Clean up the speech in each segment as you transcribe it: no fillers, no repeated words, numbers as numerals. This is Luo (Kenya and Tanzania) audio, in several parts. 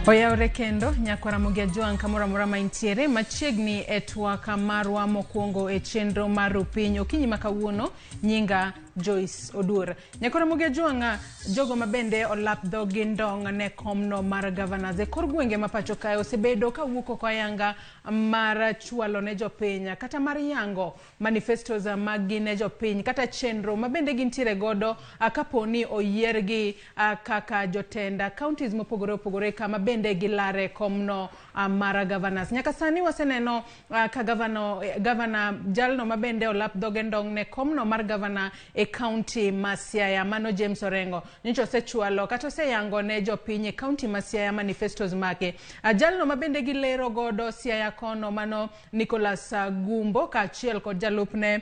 Oyawre kendo nyakwar Ramogi Ajwang' kamoro amora ma intiere machiegni e twak marwa mokwongo e chenro mar Rupiny okinyi ma kawuono. Nyinga Joyce Oduor. Nyakwar Ramogi Ajwang', jogo ma bende olap dhogi ndong' ne komno mar governors e kor gwenge ma pacho kae osebedo ka wuok oko ayanga mar chwalo ne jopiny kata mar yango manifestos maggi ne jopiny kata chenro ma bende gintiere godo kapo ni oyiergi kaka jotend counties mopogore opogore kama bende gilare komno mar governors. Nyaka sani waseneno ka governor jalno ma bende olap dhoge ndong' ne komno mar governor e county ma Siaya, mano James Orengo, nyocha osechwalo kata oseyango ne jopiny e county ma Siaya manifestos make. Jalno ma bende gilero godo Siaya kono, mano Nicholas Gumbo, kaachiel kod jalupne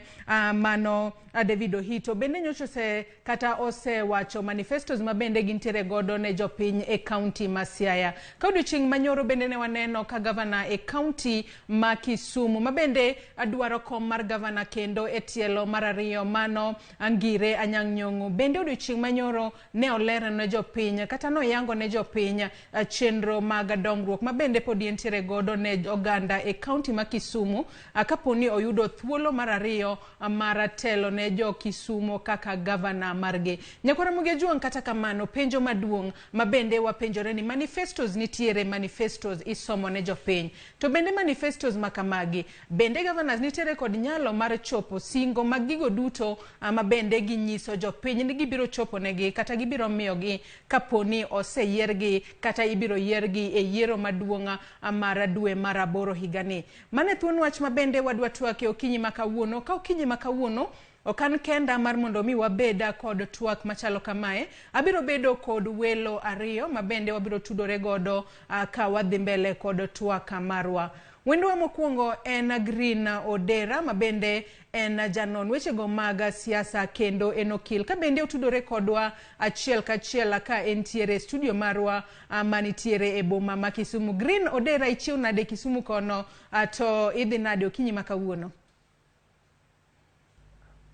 mano David Ohito, bende nyocha ose kata osewacho manifestos ma bende gintiere godo ne jopiny e county ma Siaya. Ka odiochieng' manyoro bende ne waneno ka gavana e county ma Kisumu ma bende dwaro kom mar gavana kendo e tielo mar ariyo, mano Ngire Anyang' Nyong'o, bende odiochieng' manyoro ne olero ne jopiny kata noyango ne jopiny chenro mag dongruok ma bende pod entiere godo ne oganda e county ma Kisumu kapo ni oyudo thuolo mar ariyo mar telo ne jo Kisumu kaka gavana margi. Nyakwar Ramogi Ajwang', kata kamano penjo maduong' ma bende wapenjore ni manifestos nitiere, manifestos isomo ne jopiny, to bende manifestos ma kamagi bende governors nitiere kod nyalo mar chopo singo mag gigo duto ma bende ginyiso jopiny ni gibiro chopo negi kata gibiro miyogi kapo ni oseyiergi kata ibiro yiergi e yiero maduong' mar dwe mar aboro higani. Mano e thuon wach ma bende wadwa twak e okinyi ma kawuono. Ka okinyi ma kawuono ok an kenda mar mondo mi wabed kod twak machalo kamae. Abiro bedo kod welo ariyo ma bende wabiro tudore godo ka wadhi mbele kod twak marwa. Wendwa mokwongo en Green Odera ma bende en janon wechego mag siasa kendo en okil. Ka bende otudore kodwa achiel kachiel ka entiere e studio marwa manitiere e boma ma Kisumu. Green Odera, ichiew nade Kisumu kono to idhi nade okinyi ma kawuono?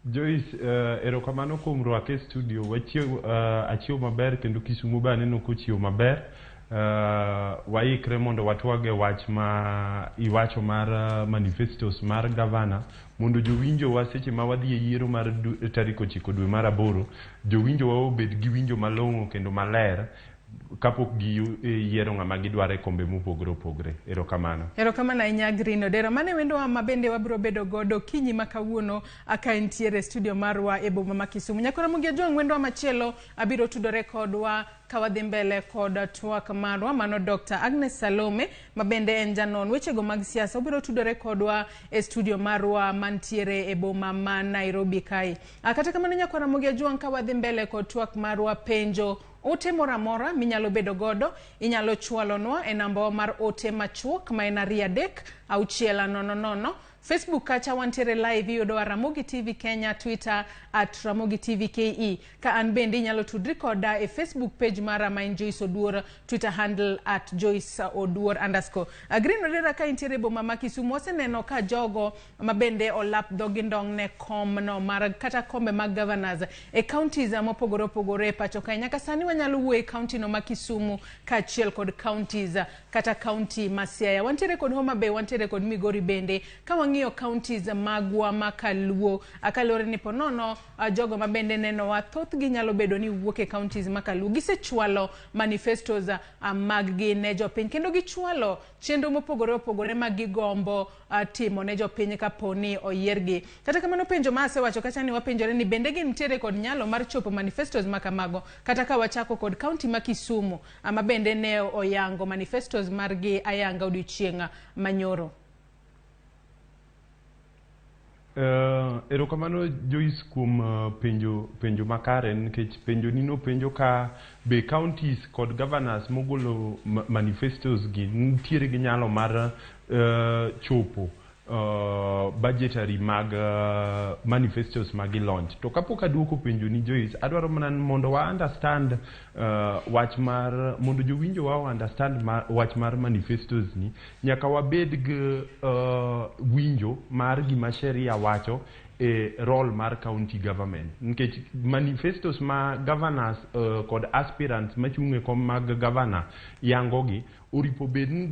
Joyce, erokamano kuom rwake e studio. Wachiew, achiew maber kendo Kisumu be aneno kochiew maber. Waikre mondo watwag e wach ma iwacho mar manifestos mar gavana mondo jowinjowa seche ma wadhi e yiero mar tarik 9 dwe mar 8, jowinjowa obed gi winjo malong'o kendo maler kapok giyiero ng'ama gidwaro e kombe mopogore opogore. Erokamano. Erokamano ahinya Green Odera. Mano e wendowa ma bende wabiro bedo godo kinyi ma kawuono ka entiere e studio marwa e boma ma Kisumu. Nyakwar Ramogi Ajwang', wendowa machielo abiro tudore kodwa ka wadhi mbele kod twak marwa, mano Dr. Agnes Salome ma bende en janon wechego mag siasa, obiro tudore kodwa e studio marwa mantiere e boma ma Nairobi kae. Kata kamano Nyakwar Ramogi Ajwang', ka wadhi mbele kod twak marwa, penjo ote moro amora minyalo bedo godo inyalo chwalonwa e namba mar ote machuok ma en 2 3 6 0 0. Facebook kacha wantiere live, iyudowa Ramogi TV Kenya, Twitter @RamogiTVKE. Ka an bende inyalo tudri koda e Facebook page mara ma en Joyce Oduor, Twitter handle @JoyceOduor_. Green Odera, ka intiere e boma ma Kisumu, waseneno ka jogo ma bende olap dhogi ndong' ne komno mar kata kombe mag governors e counties mopogore opogore e pacho kae. Nyaka sani wanyalo wuoyo e county no ma Kisumu kaachiel kod counties kata county ma Siaya. Wantiere kod Homa Bay, wantiere kod Migori bende. Ka wang'iyo counties magwa ma Kaluo, kaluwore ni ponono jogo ma bende nenowa thothgi nyalo bedo ni wuok e counties ma Kaluo. Gisechwalo manifestos maggi ne jopiny kendo gichwalo chenro mopogore opogore ma gigombo timo ne jopiny kapo ni oyiergi. Kata kamano penjo ma asewacho kacha ni wapenjore ni bende gintiere kod nyalo mar chopo manifestos ma kamago, kata ka wachako kod county ma Kisumu ma bende ne oyango manifestos margi ayanga odiochieng' manyoro. Erokamano Joyce kuom penjo makare, nikech penjo ni nopenjo ka be counties kod governors mogolo manifestos gi nitiere gi nyalo mar chopo budgetary mag manifestos ma gi launch. To kapok aduoko penjo ni Joyce, adwaro mana mondo wa understand wach mar mondo jowinjo wa understand wach mar manifestos ni nyaka wabed gi winjo mar gima sheria wacho e role mar county government, nikech manifestos ma governors kod aspirants machung' e kom mag governor yango gi. oripo bed ni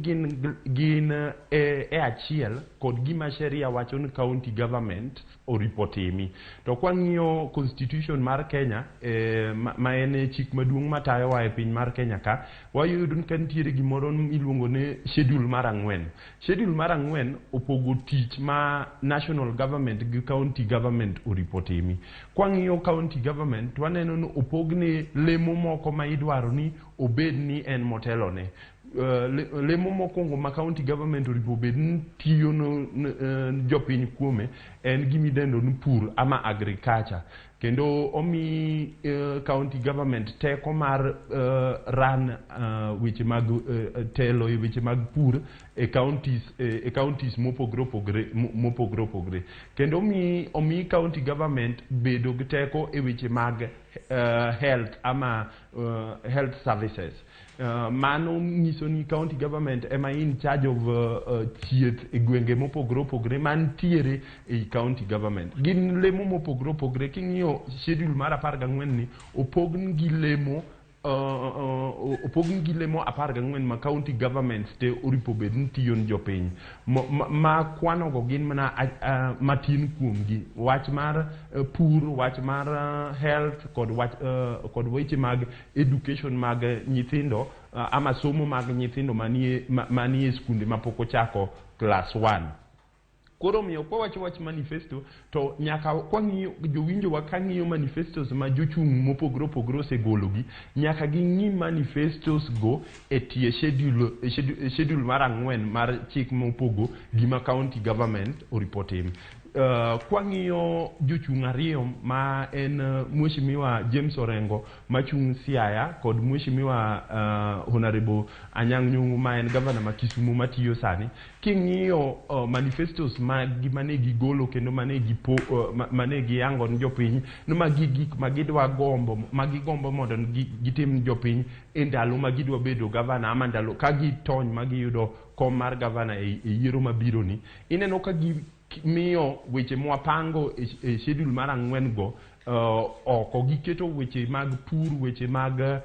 gin e achiel kod gima sheria wacho ni county government oripo timi. To kwang'iyo constitution mar Kenya, ma en chik maduong' matayowa e piny mar Kenya ka, wayudo ni ka nitiere gimoro miluongo ni schedule mar 4. Schedule mar 4 opogo tich ma national government gi county government oripo timi. Kwang'iyo county government, waneno ni opogne lemo moko ma idwaro ni obed ni en motelone. Lemo mokwongo ma county government oripo bed ni tiyo no jopiny kuome en gimidendo ni pur ama agriculture. Kendo omi county government teko mar run weche mag telo e weche mag pur e counties mopogore opogore mopogore opogore. Kendo omi county government bedo gi teko e weche mag health ama health services. Mano nyiso ni county government ema in charge of thieth e gwenge mopogore opogore mantiere ei county government. Gin lemo mopogore opogore. King'iyo schedule mar 14 ni, opog gi lemo 14 ma county governments te oripo bed ni tiyo ne jopiny. Ma kwanogo gin mana matin kuomgi. Wach mar pur, wach mar health kod wach kod weche mag education mag nyithindo, ama somo mag nyithindo manie skunde mapok ochako class 1. Koro omiyo kwawacho wach manifesto, to nyaka kwang'iyo jowinjowa ka ng'iyo manifestos ma jochung' mopogore opogore osegologi, nyaka ging'i manifestos go e tie schedule mar 4 mar chik mopogo gima county government oripo tim. Kwang'iyo jochung' ariyo ma en Mheshimiwa James Orengo machung' Siaya kod Mheshimiwa Honorable Anyang' Nyong'o ma en gavana ma Kisumu matiyo sani, king'iyo manifestos maggi mane gigolo kendo mane giyango ne jopiny ni magi gik ma gidwa gombo ma gigombo mondo gitim ne jopiny e ndalo ma gidwa bedo gavana ama ndalo ka gitony ma giyudo kom mar gavana e yiero mabiro ni, ineno ka gimiyo weche mwapango e schedule mar 4 go oko. Giketo weche mag pur, weche mag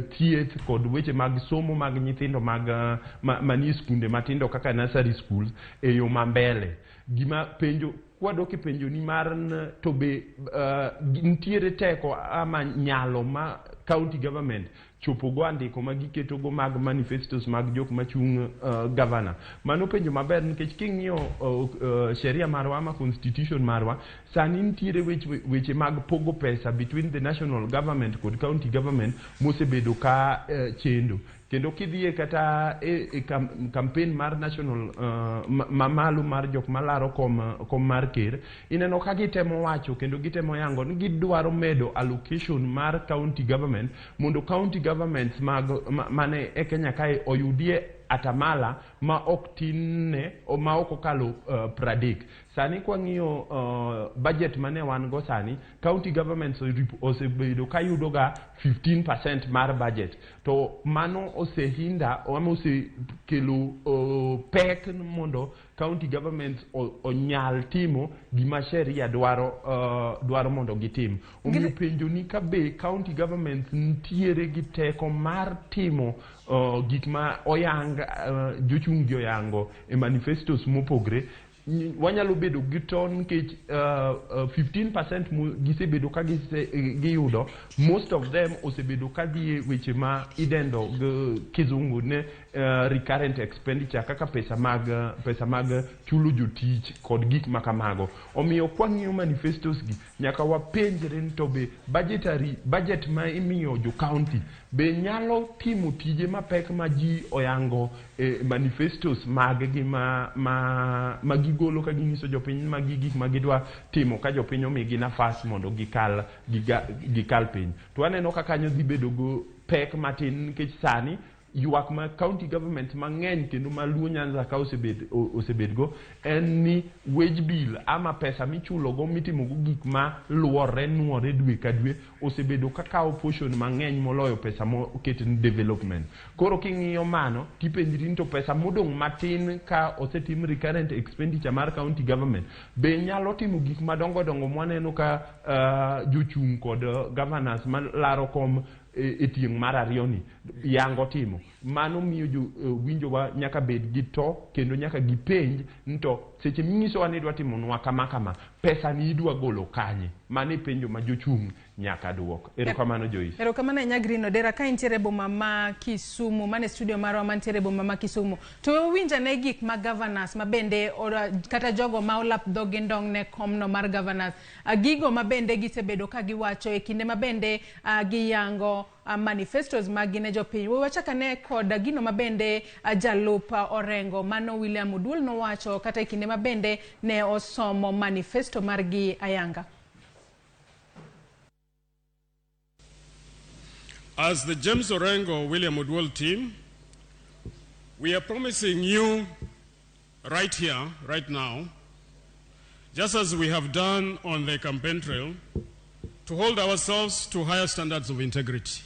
thieth kod weche mag somo mag nyithindo mag manie skunde matindo kaka nursery schools e yo mambele. Gima penjo kwadok e penjo ni mar to be nitiere teko ama nyalo ma county government chopo go andiko ma giketo go mag manifestos mag jok machung' governor? Mano penjo maber, nikech king'iyo sheria marwa ama constitution marwa sani, nitiere weche mag pogo pesa between the national government kod county government mosebedo ka chendo. Kendo kidhiye kata e campaign mar national mamalo mar jok malaro kom mar ker, ineno ka gitemo wacho kendo gitemo yango ni gidwaro medo allocation mar county government mondo county governments mag mane e Kenya kae oyudie atamala ma ok tin ne ma ok okalo 30. Sani kwang'iyo budget mane wan go sani, county governments osebedo ka yudo ga 15% mar budget, to mano osehinda ama osekelo pek mondo county governments onyal timo gima sheria dwaro mondo gitim. Omiyo penjo ni ka be county governments nitiere gi teko mar timo gik ma oyang jochung' gi oyango e manifestos mopogre, wanyalo bedo gi ton nikech 15% gisebedo ka giyudo, most of them osebedo ka dhi e weche ma idendo gi kizungu ne recurrent expenditure, kaka pesa mag chulo jotich kod gik ma kamago. Omiyo kwang'iyo manifestos gi, nyaka wapenjre ni to be budget ma imiyo jo county be nyalo timo tije mapek ma ji oyango e manifestos mag gi ma gigolo ka ginyiso jopiny magi gik ma gidwa timo ka jopiny omigi nafas mondo gikal piny. To waneno ka kanyo dhi bedo go pek matin, nikech sani ywak ma county government mang'eny kendo ma Luo Nyanza ka osebed go en ni wage bill ama pesa michulo go mitimo go gik ma luore nuore dwe ka dwe osebedo ka kawo portion mang'eny moloyo pesa moket ni development. Koro king'iyo mano, tipenjri ni to pesa modong' matin ka osetim recurrent expenditure mar county government be nyalo timo gik madongo dongo mwaneno ka jochung' kod governors malaro kom. e tieng' mar ariyo ni yango timo. Mano miyo jo winjowa nyaka bed gi to kendo nyaka gipenj ni to seche minyisowa ni idwa timonwa kama kama, pesa ni idwa golo kanye? Mano e penjo ma jochung' nyaka duok. Erokamano Joyce. Erokamano ahinya Green Odera ka intiere e boma ma Kisumu, mane studio marwa mantiere e boma ma Kisumu. To we uwinj ane gik ma governors ma bende kata jogo ma olap dhog gi ndong' ne komno mar governors, gigo ma bende gisebedo ka giwacho e kinde ma bende giyango manifestos mag gi ne jopiny. We wachak ane kod gino ma bende jalup Orengo mano William Oduol nowacho kata e kinde ma bende ne osomo manifesto margi ayanga. As the James Orengo William Oduol team, we are promising you right here, right now, just as we have done on the campaign trail, to hold ourselves to higher standards of integrity.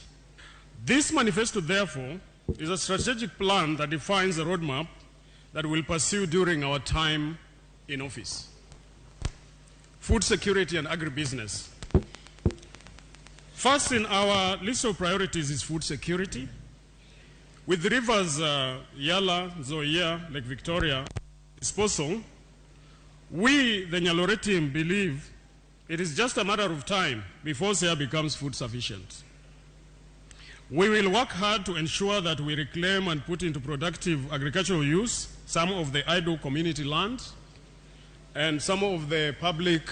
This manifesto, therefore, is a strategic plan that defines a roadmap that we'll pursue during our time in office. Food security and agribusiness. First in our list of priorities is food security. With the rivers Yala, Nzoia, Lake Victoria disposal, we, the Nyalore team, believe it is just a matter of time before Siaya becomes food sufficient. We will work hard to ensure that we reclaim and put into productive agricultural use some of the idle community land and some of the public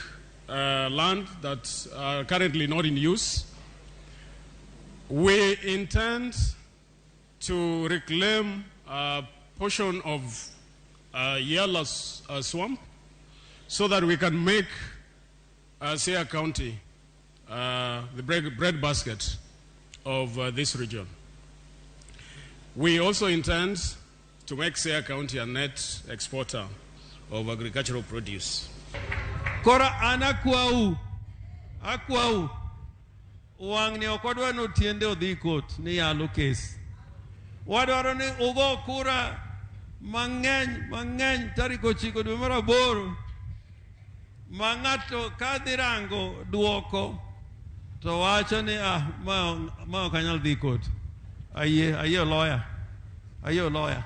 land that are currently not in use. We intend to reclaim a portion of Yala swamp so that we can make Siaya County the bread basket of this region. We also intend to make Siaya County a net exporter of agricultural produce. Koro an akwau, akwau, wang'ni ok wadwa ni otiende odhi court ni yalo kes. Wadwaro ni ugo kura mang'eny mang'eny tarik 9 dwe mar 8 ma ng'ato ka dhi rango duoko to wacho ni ah, ma ok anyal dhi court. Ayie, ayie oloya. Ayie oloya.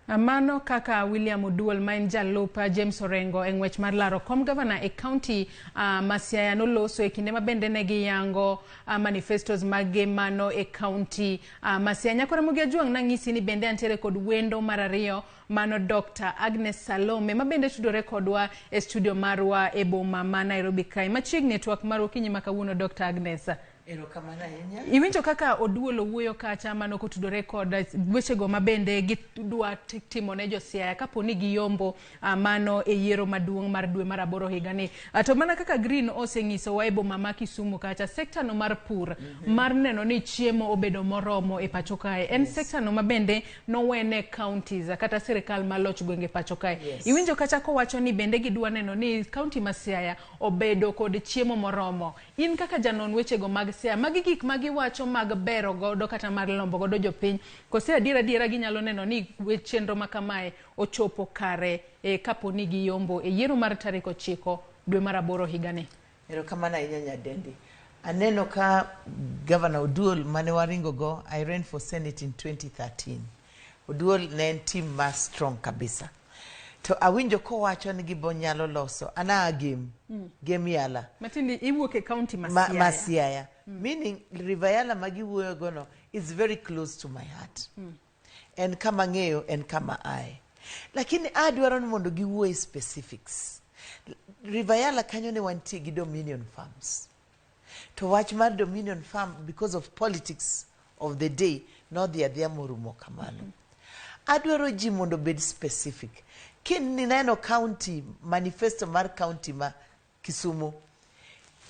Mano kaka William Oduol ma en jalup James Orengo e ng'wech mar laro kom gavana e kaunti ma Siaya noloso e kinde ma bende ne giyango manifestos maggi mano e kaunti ma Siaya. Nyakora Ramogi Ajwang' nang'isi ni bende antiere kod wendo mar ariyo mano Dr. Agnes Salome ma bende tudore kodwa e studio marwa e boma ma Nairobi kae. Machiegni e twak mar okinyi ma kawuono Dr. Agnes. Erokamano ahinya. Iwinjo kaka Oduol owuoyo kacha mano kotudore kod wechego ma bende gidwa timo ne jo Siaya kapo ni giyombo mano e yiero maduong' mar dwe mar 8 higani. To mana kaka Green oseng'isowa e boma ma Kisumu kacha, sekta no mar pur mar neno ni chiemo obedo moromo e pacho kae en sekta no ma bende nowene counties kata sirikal maloch gwenge pacho kae. Iwinjo kacha kowacho ni bende gidwa neno ni county ma Siaya obedo kod chiemo moromo. In kaka janon wechego mag Siaya, magi gik ma giwacho mag bero godo kata mar lombo godo jopiny, kose adier adiera ginyalo neno ni chenro ma kamae ochopo kare kapo ni giyombo e yiero mar tarik 9 dwe mar 8 higani? Erokamano ahinya nyadendi. Aneno ka Governor Oduol mane waringo go, I ran for Senate in 2013. Oduol ne en team ma strong kabisa. To awinjo kowacho ni gibo nyalo loso. An aa Gem. Gem Yala. Matiende iwuok e county ma Siaya. Ma Siaya. Meaning River Yala ma giwuoyo go no is very close to my heart. En kama ng'eyo, en kama ae. Lakini adwaro ni mondo giwuoye specifics. River Yala kanyo ne wantie gi Dominion Farms. To wach mar Dominion Farm, because of politics of the day, nodhi adhiya morumo kamano. Adwaro ji mondo obed specific. Kinineno county manifesto mar county ma Kisumu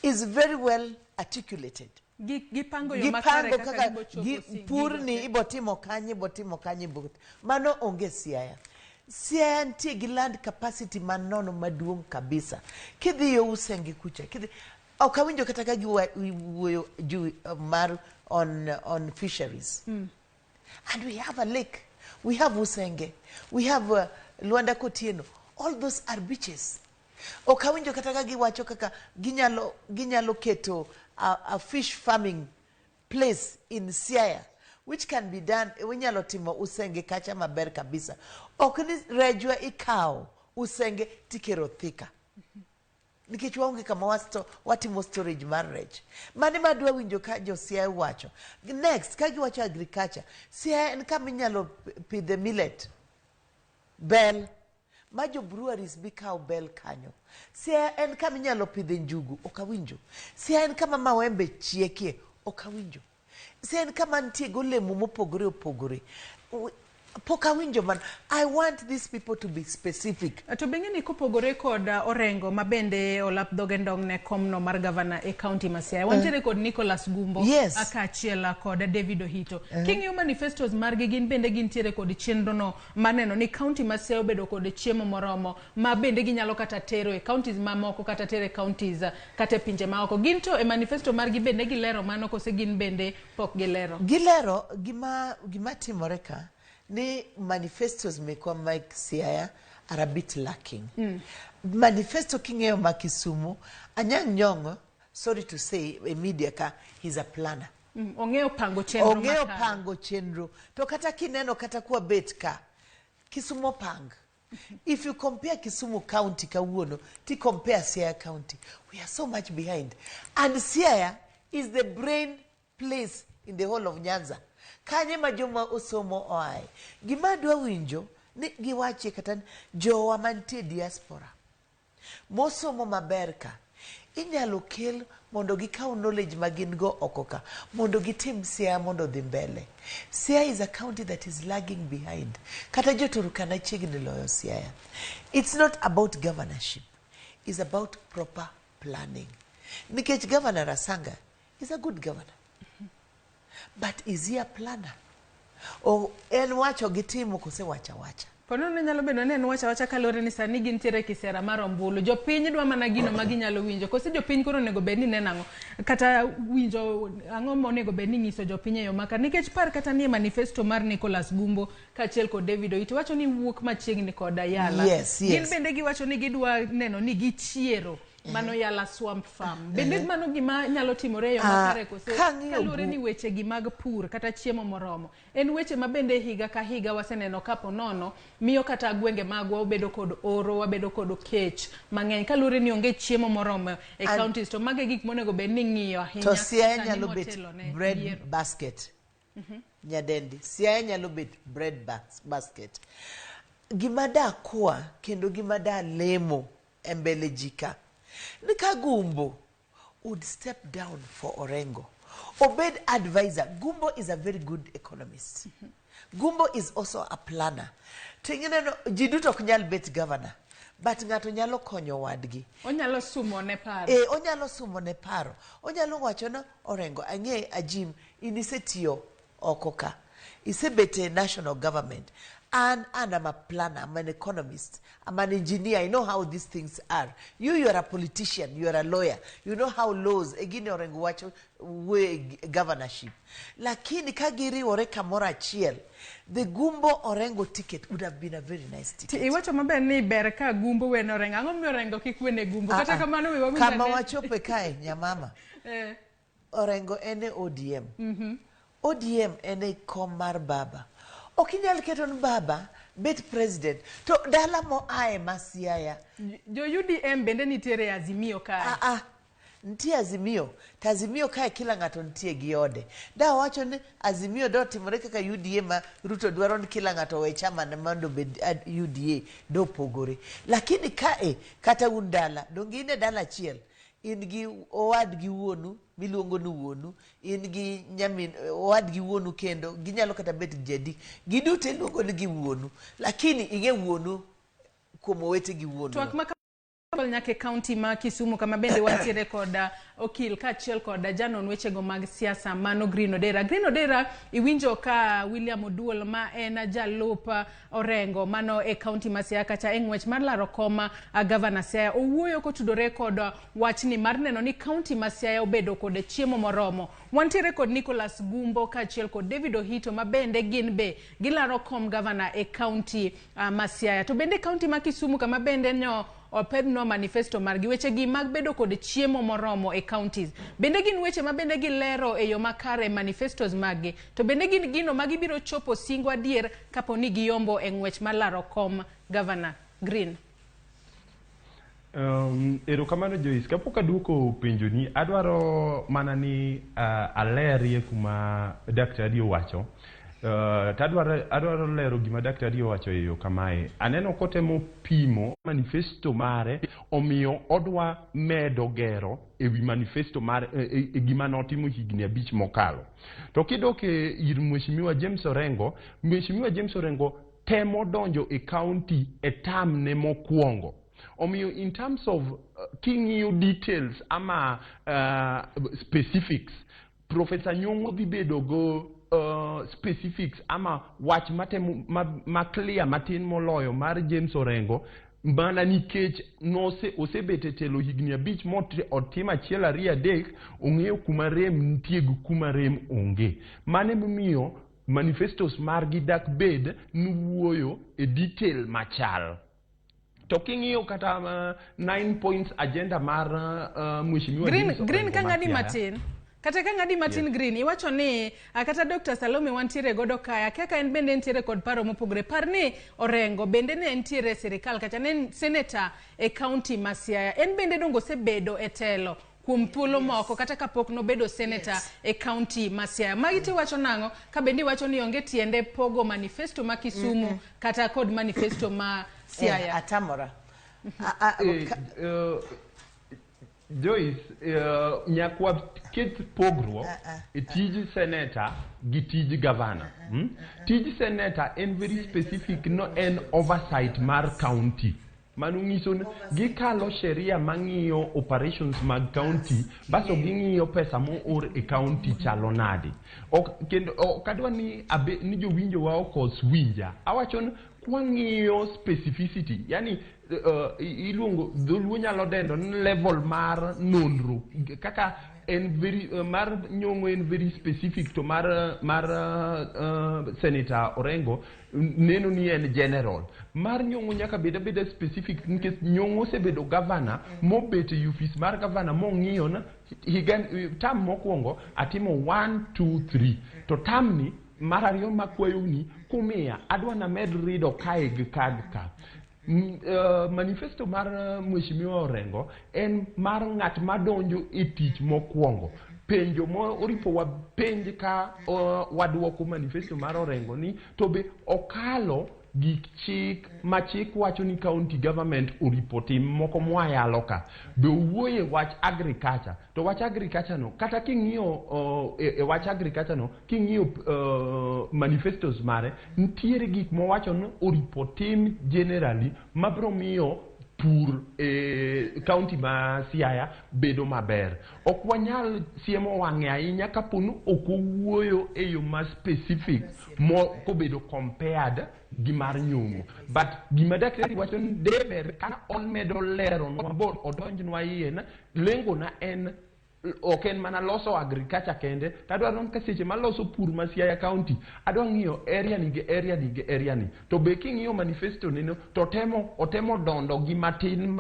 is very well articulated. Gipango yo makare Gipango kaka kaka gibo chopo pur gigo ni te. ibo timo kanye, ibo timo kanye, ibo mano onge Siaya. Siaya nitie gi land capacity manono maduong' kabisa. Kidhi yo Usenge kucha, kidhi ok awinjo kata ka giwuoyo juu mar on fisheries. And we have a lake. We have Usenge. We have Luanda Kotieno. All those are beaches. Ok awinjo kata ka giwacho kaka ginyalo keto a fish farming place in Siaya which can be done. Inyalo timo Usenge kacha maber kabisa. Ok ni rejwa ikawo Usenge tikero Thika nikech waonge kama watimo storage mar rech. Mane madwa winjo ka jo Siaya wacho next. Ka giwacho agriculture, Siaya en kama inyalo pidhe millet, bel ma jo breweries bi kaw bel kanyo. Siaya en kama inyalo pidhe njugu, ok awinjo. Siaya en kama mawembe chiekie, ok awinjo. Siaya en kama nitie golemo mopogore opogore. Pok awinjo man. I want these people to be specific. To bende ni kopogore kod Orengo ma bende olap dhoge ndong ne komno mar gavana e kaunti ma Siaya, wantiere kod Nicholas Gumbo kaachiel kod David Ohito. King'iyo manifestos margi, gin bende gintiere kod chenro no mar neno ni kaunti ma Siaya obedo kod chiemo moromo ma bende ginyalo kata tero e counties mamoko kata tero e counties kata e pinje maoko. Gin to e manifesto margi bende gilero mano kose gin bende pok gilero? Gilero. Gima timore ka ni manifestos mekwa mag Siaya are a bit lacking. Manifesto king'eyo ma Kisumu, Anyang' Nyong'o, sorry to say e media ka, he's a planner. Ong'eyo pango chenro ong'eyo makare. Pango chenro. To kata kineno kata kwa bet ka, Kisumu pang. If you compare Kisumu County kawuono, ti compare Siaya County, we are so much behind. And Siaya is the brain place in the whole of Nyanza. Kanye ma joma osomo oae. Gima adwa winjo ni giwachie kata ni jowa mantie diaspora mosomo maber ka inyalo kel mondo gikaw knowledge ma gin go oko ka mondo gitim Siaya mondo odhi mbele. Siaya is a county that is lagging behind. Kata jo Turkana chiegni loyo Siaya. It's not about governorship. It's about proper planning. Nikech Governor Rasanga is a good governor. But is he a planner? O en wacho gi timo kose wacha wacha? Ponono nyalo bedo ni en wacha wacha kaluwore ni sani gintiere e kisera mar ombulu. Jopiny dwa mana gino ma ginyalo winjo. Kose jopiny koro onego bed ni neno ang'o? Kata winjo ang'o monego bed ni nyiso jopiny e yo maka. Nikech par kata ni e manifesto mar Nicholas Gumbo kaachiel kod David Oiti wacho ni wuok machiegni kod Yala. Gin bende giwacho ni gidwa neno ni gichiero mano Yala Swamp Farm. Bende mano gima nyalo timore e yo makare kose kang'iyo kaluwore ni weche gi mag pur kata chiemo moromo en weche ma bende higa ka higa waseneno kapo nono miyo kata gwenge magwa obedo kod oro, wabedo kod kech mang'eny kaluwore ni onge chiemo moromo e counties, to mago e gik monego bed ni ng'iyo ahinya To Siaya sani nyalo bet motelo ne bread yiero. basket. Nyadendi, Siaya nyalo bet bread basket. Gima da kwa kendo gima da lemo e mbele ji ka ni ka Gumbo would step down for Orengo, obed advisor. Gumbo is a very good economist. Gumbo is also a planner. To ing'e ji duto ok nyal bet governor, but ng'ato nyalo konyo wadgi. Onyalo sumo ne paro. E, onyalo sumo ne paro. Onyalo wacho ni Orengo, ang'e ajim, in isetiyo oko ka. Isebet e national government. And I'm a planner, I'm an economist, I'm an engineer, I know how these things are. You are a politician, you are a lawyer, you know how laws, egini Orengo wacho wuoyo e governorship. Lakini ka giriwore kamoro achiel, the Gumbo Orengo ticket would have been a very nice ticket. Iwacho maber ni ber ka Gumbo wene Orengo. Ang'o momiyo Orengo kik wene Gumbo? Kata Ah, ah. kamano we wawinj Kama ane. wachope kae, nyamama. Orengo en e ODM. ODM en e kom mar baba. Ok inyal keto ni baba bet president to dala moaye ma Siaya. Jo UDM bende nitiere e Azimio kae. Ah, ah. Nitie Azimio to Azimio kae kila ng'ato nitie gi ode. Da wacho ni Azimio do timore kaka UDA ma Ruto dwaro ni kila ng'ato owe chama ne mondo obed UDA dopogore. Lakini kae kata un dala donge in e dala achiel, in gi owadgi wuonu miluongo ni wuonu, in gi nyamin owadgi wuonu, kendo ginyalo kata bet ji adi, giduto iluongo ni gi wuonu, lakini ing'e wuonu kuom owete gi wuonu. Twak ma nyaka e kaunti ma Kisumu kama bende wantiere kod okil kaachiel kod janon wechego mag siasa mano Green Odera. Green Odera, iwinjo ka William Oduol ma en jalup Orengo mano e kaunti ma Siaya kacha e ng'wech mar laro kom gavana Siaya owuoyo kotudore kod wachni mar neno ni kaunti ma Siaya obedo kod chiemo moromo. Wantiere kod Nicholas Gumbo kaachiel kod David Ohito ma bende gin be gilaro kom gavana e kaunti ma Siaya. To bende kaunti ma Kisumu kama bende nyo opedhnwa manifesto margi wechegi mag bedo kod chiemo moromo e counties. Bende gin weche ma bende gilero e yo makare e manifestos maggi, to bende gin gino ma gibiro chopo singo adier kapo ni giyombo e ng'wech mar laro kom gavana. Green. Erokamano Joyce, kapok aduoko penjoni, adwaro mana ni alerie kuma daktari owacho. To adwaro lero gima daktari owacho e yo kamae. Aneno kotemo pimo manifesto mare, omiyo odwa medo gero ewi manifesto mar e gima notimo higni 5 mokalo. To kidok ir Mheshimiwa James Orengo, Mheshimiwa James Orengo temo donjo e county e term ne mokwongo. Omiyo in terms of king'iyo details ama specifics, Professor Nyong'o dhi bedo go specifics ama wach matemo ma clear matin moloyo mar James Orengo, mana nikech osebet e telo higni 5 motimo 1 2 3, ong'eyo kuma rem nitie gi kuma rem onge. Mano emomiyo manifestos margi dak bed ni wuoyo e detail machal. To king'iyo kata 9 points agenda mar Mheshimiwa Green ka ng'adi matin. Kata ka ng'adi matin yes. Green, iwacho ni kata Dr. Salome wantiere godo kaya, kaka en bende entiere kod paro mopogore. Par ni Orengo bende ne entiere e sirikal kata ne senator e county ma Siaya. En bende dongo osebedo e telo kuom thuolo moko kata kapok nobedo senator e county ma Siaya. Magi tiwacho nang'o ka bende iwacho ni onge tiende pogo manifesto ma Kisumu kata kod manifesto ma Siaya? Atamora. Joyce, nyakwa ket pogruok e tij senator gi tij gavana. Tij senator en very specific, no en oversight mar county. Mano nyiso ni gikalo sheria mang'iyo operations mag county, baso ging'iyo pesa moor e county chalo nade. Kendo ok adwa ni ni jowinjo wa okos winja. Awacho ni kwang'iyo specificity, yani iluongo dholuo nyalo dendo ni level mar nonro kaka en very mar Nyong'o en very specific to mar Senator Orengo neno ni en general. Mar Nyong'o nyaka bed abeda specific nikech Nyong'o osebedo governor mobet e office mar governor mong'iyo na higa term mokwongo atimo 1 2 3 to term ni mar ariyo makwayo ni kumiya adwa named rido kae gi ka gi ka. Manifesto mar Mheshimiwa Orengo en mar ng'at madonjo e tich mokwongo. Penjo mo oripo wapenj ka waduoko manifesto mar Orengo ni to be okalo gik chik ma chik wacho ni county government oripo tim moko mwayalo ka. Be owuoye wach agriculture, to wach agriculture no kata king'iyo e wach agriculture no king'iyo manifestos mare nitiere gik mowacho ni oripo tim generally mabiro miyo pur e county ma Siaya bedo maber. Ok wanyal siemo wang'e ahinya kapo ni ok owuoyo e yo ma specific mo kobedo compared gi mar Nyong'o. But gima daktari wacho ni deber ka omedo leronwa bo odonjnwa iye na lengo na en ok en mana loso agriculture kende, to adwaro ni ka seche maloso pur ma Siaya County, adwa ng'iyo area ni gi area ni gi area ni. To be king'iyo manifesto neno, to otemo dondo gi matin,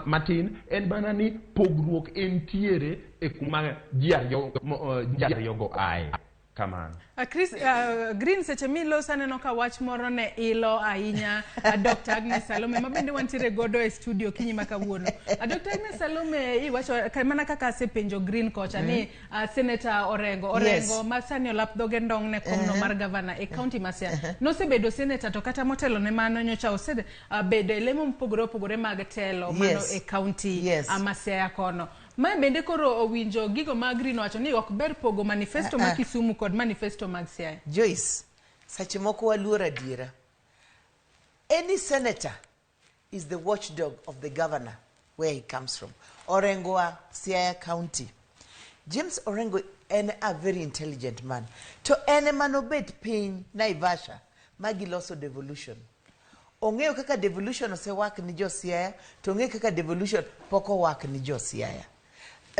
matin, en mana ni pogruok entiere e kuma ji ariyogo ae. Kamano. Chris, Green seche miloso aneno ka wach moro ne ilo ahinya Dr. Agnes Salome ma bende wantiere godo e studio kinyi ma kawuono. Dr. Agnes Salome iwacho mana kaka asepenjo Green kocha ni Senator Orengo yes. Ma sani olap dhoge ndong' ne komno mar gavana e county ma Siaya. Nosebedo senator to kata motelo ne mano nyocha osebedo e lemo mopogore opogore mag telo mano e county ma Siaya kono. Ma bende koro owinjo gigo ma Green wacho ni ok ber pogo manifesto ma Kisumu kod manifesto mag Siaya. Joyce, seche moko waluor adiera. Any senator is the watchdog of the governor where he comes from. Orengo a Siaya County. James Orengo en a very intelligent man. To en ema nobet piny Naivasha ma giloso devolution. Ong'eyo kaka devolution osewak ni jo Siaya, to ong'eyo kaka devolution pok owak ni jo Siaya.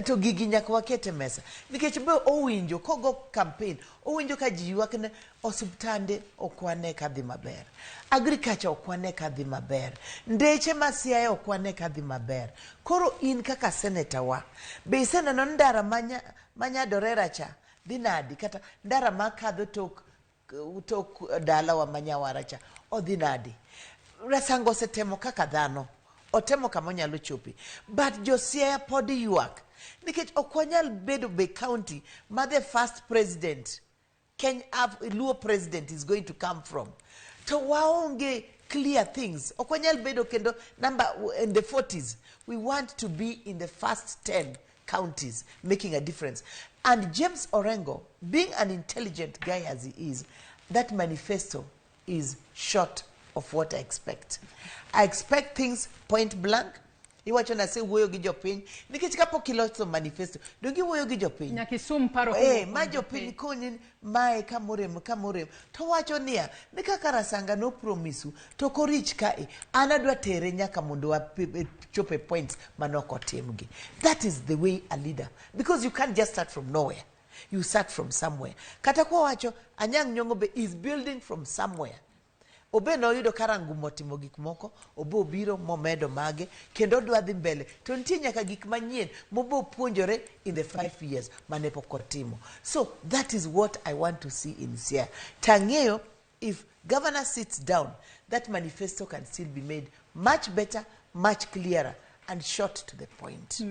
To gigi nyaka waket e mesa nikech be owinjo kogo campaign, owinjo ka ji ywak ne osuptande ok wane ka dhi maber, agriculture ok wane ka dhi maber, ndeche ma Siaya ok wane ka dhi maber. Koro in kaka senator wa be iseneno ni ndara ma Nyadorera cha dhi nadi, kata ndara makadho tok dalawa ma Nyawara cha odhi nadi? Rasango osetemo kaka dhano, otemo kama onyalo chope, but jo Siaya pod ywak nikech ok wanyal bedo be county ma the first president Kenya Luo president is going to come from to waonge clear things. Ok wanyal bedo kendo number in the 40s. We want to be in the first 10 counties making a difference. And James Orengo, being an intelligent guy as he is, that manifesto is short of what I expect. I expect things point blank. Iwacho na asewuoyo gi jopiny nikech kapok iloso manifesto, donge iwuoyo gi jopiny? Nyaka isum paro Eh, kowuok ma kuom jopiny koni mae kamorem kamorem to wacho niya ni kaka Rasanga no promisu to korich kae, an adwa tere nyaka mondo wachope points manok otimgi. That is the way a leader, because you can't just start from nowhere, you start from somewhere. Kata kwa wacho Anyang' Nyong'o be is building from somewhere. Obe noyudo ka Rangumo otimo gik moko, obe obiro momedo mage kendo odwa dhi mbele, to nitie nyaka gik manyien mobo puonjore in the 5 years mane pok otimo. So that is what I want to see in Siaya. Tang'eyo if governor sits down, that manifesto can still be made much better, much clearer and short to the point.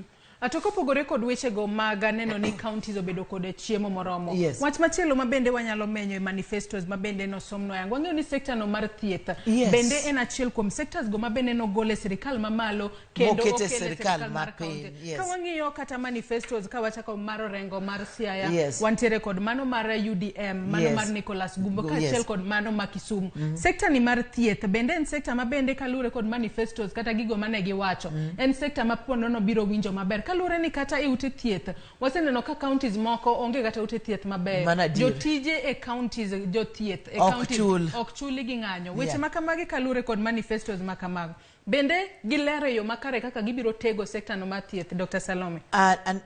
To kopogore kod wechego mag neno ni counties obedo kod chiemo moromo. Yes. Wach machielo ma bende wanyalo menyo e manifestos ma bende nosomno yango. Wang'eyo ni sector no mar thieth bende en achiel kuom sectors go ma bende nogol e sirikal mamalo kendo mokete okele sirikal mar mapiny, county. Yes. Ka wang'iyo kata manifestos, ka wachako mar Orengo mar Siaya, wantiere kod mano mar UDM, mano mar Nicholas Gumbo, kaachiel kod mano ma Kisumu. Sector ni mar thieth bende en sector ma bende kaluwore kod manifestos kata gigo mane giwacho, en sector ma ponono biro winjo maber kaluwore ni kata e ute thieth waseneno ka counties moko onge kata ute thieth mabeyo. Mano adier. Jotije e counties, jothieth e Ok counties chul. ok chuli gi ng'anyo. Weche ma kamagi kaluwore kod manifestos ma kamago bende gilero e yo makare kaka gibiro tego sector no mar thieth, Dr. Salome? And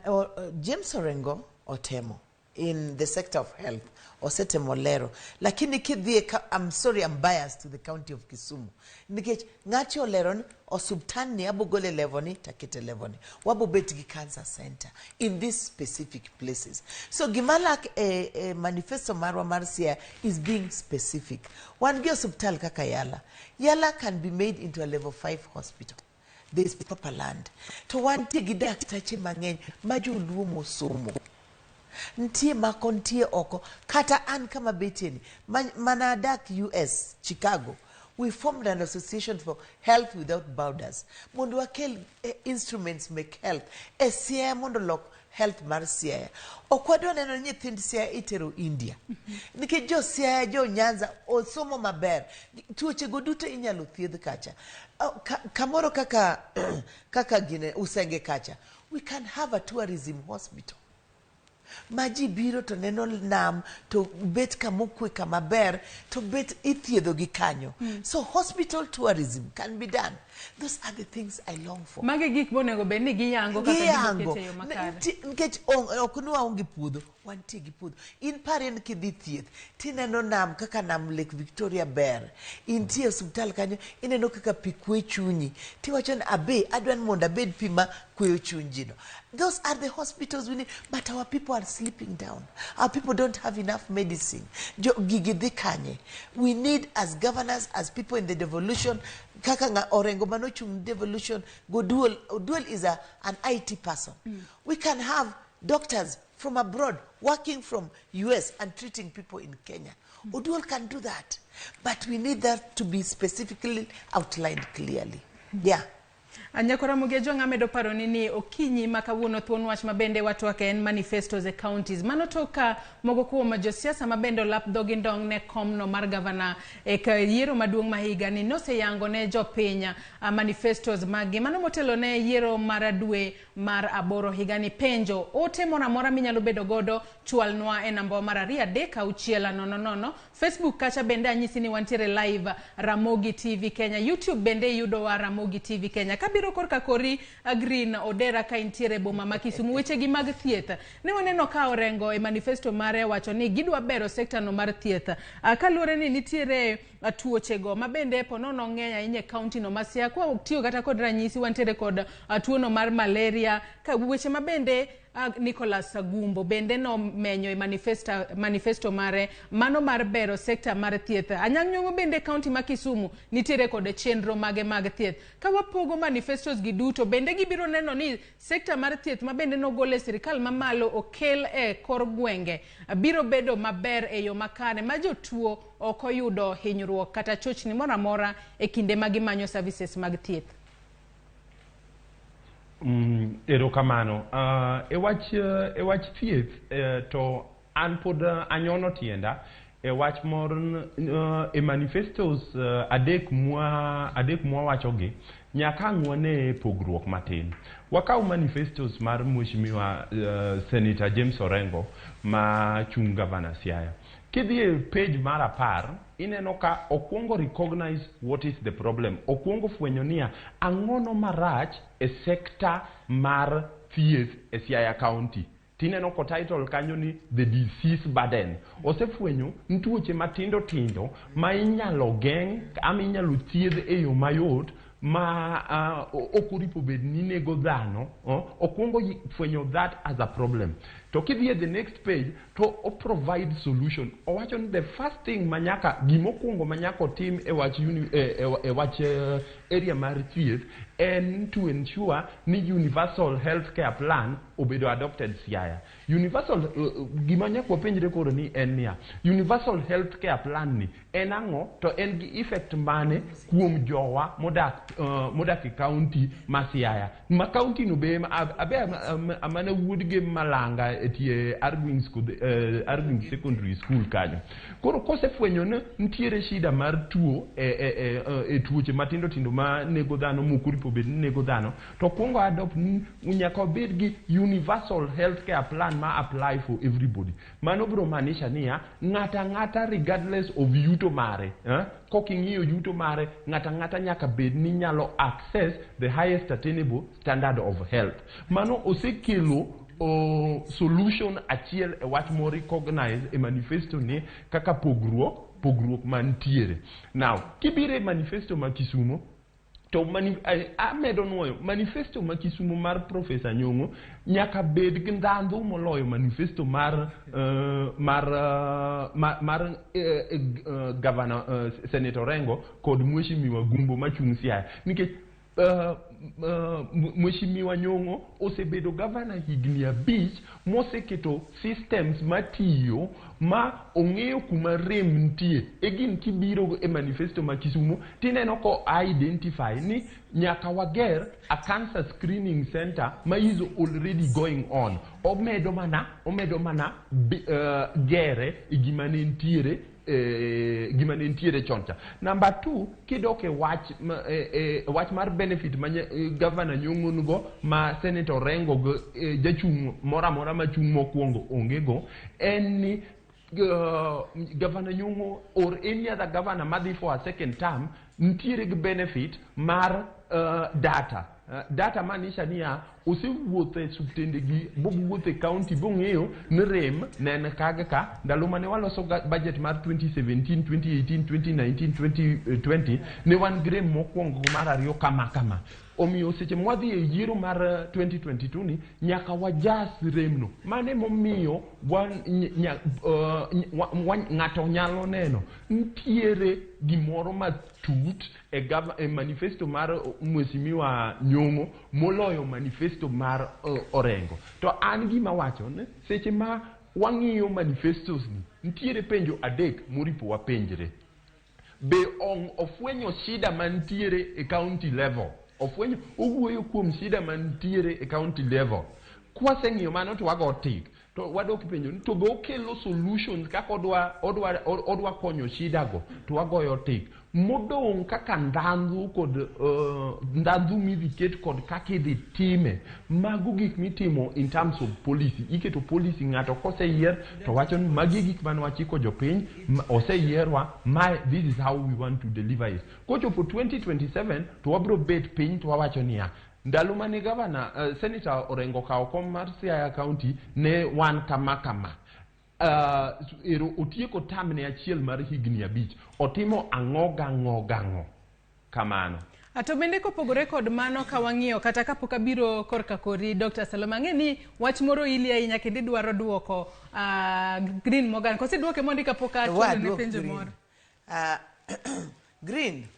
James Orengo otemo in the sector of health, osetemo lero, lakini kidhi e I'm sorry, I'm biased to the county of Kisumu nikech ng'achi olero ni osuptal ni abogole level ni takete level ni wabobet gi cancer center in these specific places. So gima lak e manifesto marwa mar Siaya is being specific. Wan gi osuptal kaka Yala. Yala can be made into a level 5 hospital. There is proper land, to wantie gi daktache mang'eny ma joluo mosomo, nitie mako, nitie oko. Kata an kama betie ni mana adak US, Chicago, we formed an association for Health Without Borders mondo wakel instruments mek health e Siaya mondo lok health mar Siaya. Ok wadwa neno ni nyithind Siaya itero India nikech jo Siaya, jo Nyanza osomo maber, tuoche go duto inyalo thiedh kacha. Oh, kamoro kaka gine Usenge kacha, we can have a tourism hospital ma ji biro to neno nam to bet kamokwe kama ber to bet ithiedho gi kanyo. So hospital tourism can be done. Those are the things I long for. Magi gik monego bed ni giyango kaka Giyango. gibiro keto e yo makare. Nikech ok ni waonge puodho, wantie gi puodho. In parie ni kidhi thieth tineno nam kaka nam Lake Victoria ber, intie e osiptal kanyo, ineno kaka pi kwe chunyi, tiwacho ni abe adwa ni mondo abed pi ma kweyo chuny ji no. Those are the hospitals we need, but our people are sleeping down. Our people don't have enough medicine. Jo gigi dhi kanye? We need, as governors, as people in the devolution, kaka nga Orengo manochung devolution Goduol. Oduol is an IT person. We can have doctors from abroad working from US and treating people in Kenya. Oduol can do that, but we need that to be specifically outlined clearly, yeah. Anyakora Mugejo, ng'amedo paro ni okinyi ma kawuono thuon wach ma bende watwake en manifestos e counties. Mano to ka moko kuom josiasa ma bende olap dhogi ndong' ne komno mar gavana e ka yiero maduong' ma higa ni noseyango ne jopiny manifestos maggi. Mano motelo ne yiero mar dwe mar aboro higani. Penjo ote moro amora minyalo bedo godo, chwalnwa e namba mar 23600. Facebook kacha bende anyisi ni wantiere live, Ramogi TV Kenya. YouTube bende iyudowa, Ramogi TV Kenya. Kabiro Abiro korka kori Green Odera ka intiere boma ma Kisumu. Weche gi mag thieth. Ne waneno ka Orengo e manifesto mare wacho ni gidwa bero sekta no mar thieth. Kaluwore ni nitiere tuochego ma bende ponono ng'eny ahinya e kaunti no ma Siaya. Kwa tiyo kata kod ranyisi wantiere kod tuono mar malaria, ka weche ma bende Nicholas Gumbo bende nomenyo e manifesto mare mano mar bero sekta mar thieth. Anyang' Nyong'o bende kaunti ma Kisumu nitiere kod chenro mage mag thieth. Ka wapogo manifestos gi duto, bende gibiro neno ni sekta mar thieth ma bende nogol e sirikal mamalo okel e kor gwenge biro bedo maber e yo makare ma jotuo ok oyudo hinyruok kata chochni moro amora e kinde ma gimanyo services mag thieth. Erokamano. E wach thieth to an pod anyono tienda e wach mor e manifestos adek mwawachogi nyaka ang' wane pogruok matin. Wakaw manifestos mar Mheshimiwa Senator James Orengo ma chung' gavana Siaya. Kidhi e page mar 10, ineno ka okwongo recognize what is the problem. Okwongo fwenyo niya, ang'ono marach e sekta mar thieth e Siaya County. Tineno ko title kanyo ni "The Disease Burden". Osefwenyo ni tuoche matindo tindo ma inyalo geng' ama inyalo thiedh e yo mayot ma ok oripo bed ni nego dhano. Okwongo fwenyo that as a problem. To kidhi e the next page to o provide solution. Owacho ni the first thing manyaka gimokwongo manyaka otim e wach area mar thieth en to ensure ni universal healthcare plan obedo adopted Siaya. Universal gima nyaka wapenjre koro ni en niya, universal healthcare plan ni en ang'o to en gi effect mane kuom jowa modak e county ma Siaya? Ma county no be abe amana wuod Gem Malanga e tie Argwings Secondary School kanyo. Koro kosefwenyo ni nitiere shida mar tuo e tuoche matindo tindo ma nego dhano mok oripo bed ni nego dhano, to kwongo adopt ni nyaka wabed gi universal healthcare plan ma apply for everybody. Mano biro maanisha niya, ng'ata ang'ata regardless of yuto mare, eh? Kok ing'iyo yuto mare, ng'ata ang'ata nyaka bed ni nyalo access the highest attainable standard of health. Mano osekelo solution achiel e wach mo recognize e manifesto ni kaka pogruok mantiere. Now, kibiro e manifesto ma Kisumo, to amedo nuoyo manifesto ma Kisumo mar Professor Nyong'o nyaka bed gi ndhandhu moloyo manifesto mar Governor Senator Orengo kod Mheshimiwa Gumbo machung' Siaya, nikech Mheshimiwa Nyong'o osebedo gavana higni 5 moseketo systems matiyo ma ong'eyo kuma rem nitie. E gin kibiro e manifesto ma Kisumo tineno ko identify ni nyaka wager a cancer screening center ma is already going on. Omedo mana gere e gima ne nitiere gima ne nitiere chon cha. Number two, kidok e wach wach mar benefit ma Governor Nyong'o nigo ma Senator Orengo go jachung' moro amora machung' mokwongo onge go, en ni Governor Nyong'o or any other governor madhi for a second term nitiere gi benefit mar data. Data maanisha niya, osewuotho e osiptende gi bowuotho e county bong'eyo ni rem ne en ka gi ka ndalo mane waloso budget mar 2017, 2018, 2019, 2020 ne wan gi rem mokwongo mar ariyo kama kama. Omiyo seche mwadhi e yiero mar 2022 ni nyaka wajas remno. Mano emomiyo wan ng'ato nyalo neno nitiere gimoro matut e manifesto mar Mheshimiwa Nyong'o moloyo manifesto mar Orengo. To an gima wacho ni seche ma wang'iyo manifestos ni nitiere penjo adek moripo wapenjre. Be ofwenyo shida mantiere e county level? Ofwenyo owuoyo kuom shida mantiere e county level. Kwaseng'iyo mano to wago tick. To wadok penjo ni to be okelo solutions kaka odwa konyo shida go, to wagoyo tick. Modong' kaka ndhandhu kod ndhandhu midhi ket kod kaka idhi time, mago gik mitimo in terms of policy. Iketo policy, ng'ato koseyier to wacho ni magi e gik mane wachiko jopiny, oseyierwa, mae this is how we want to deliver it. Kochopo 2027 to wabro bet piny to wawacho niya, ndalo mane gavana, Senator Orengo okawo kom mar Siaya County ne wan kama kama. Ero otieko term ne achiel mar higni 5, otimo ang'o gang'o gang'o kamano. To bende kopogore kod mano, ka wang'iyo kata kapok abiro korka kori Dr. Salome, ang'e ni wach moro ili ahinya kendo idwaro duoko Green Morgan. Koso iduoke mondi kapok achwalo ne penjo moro? Green,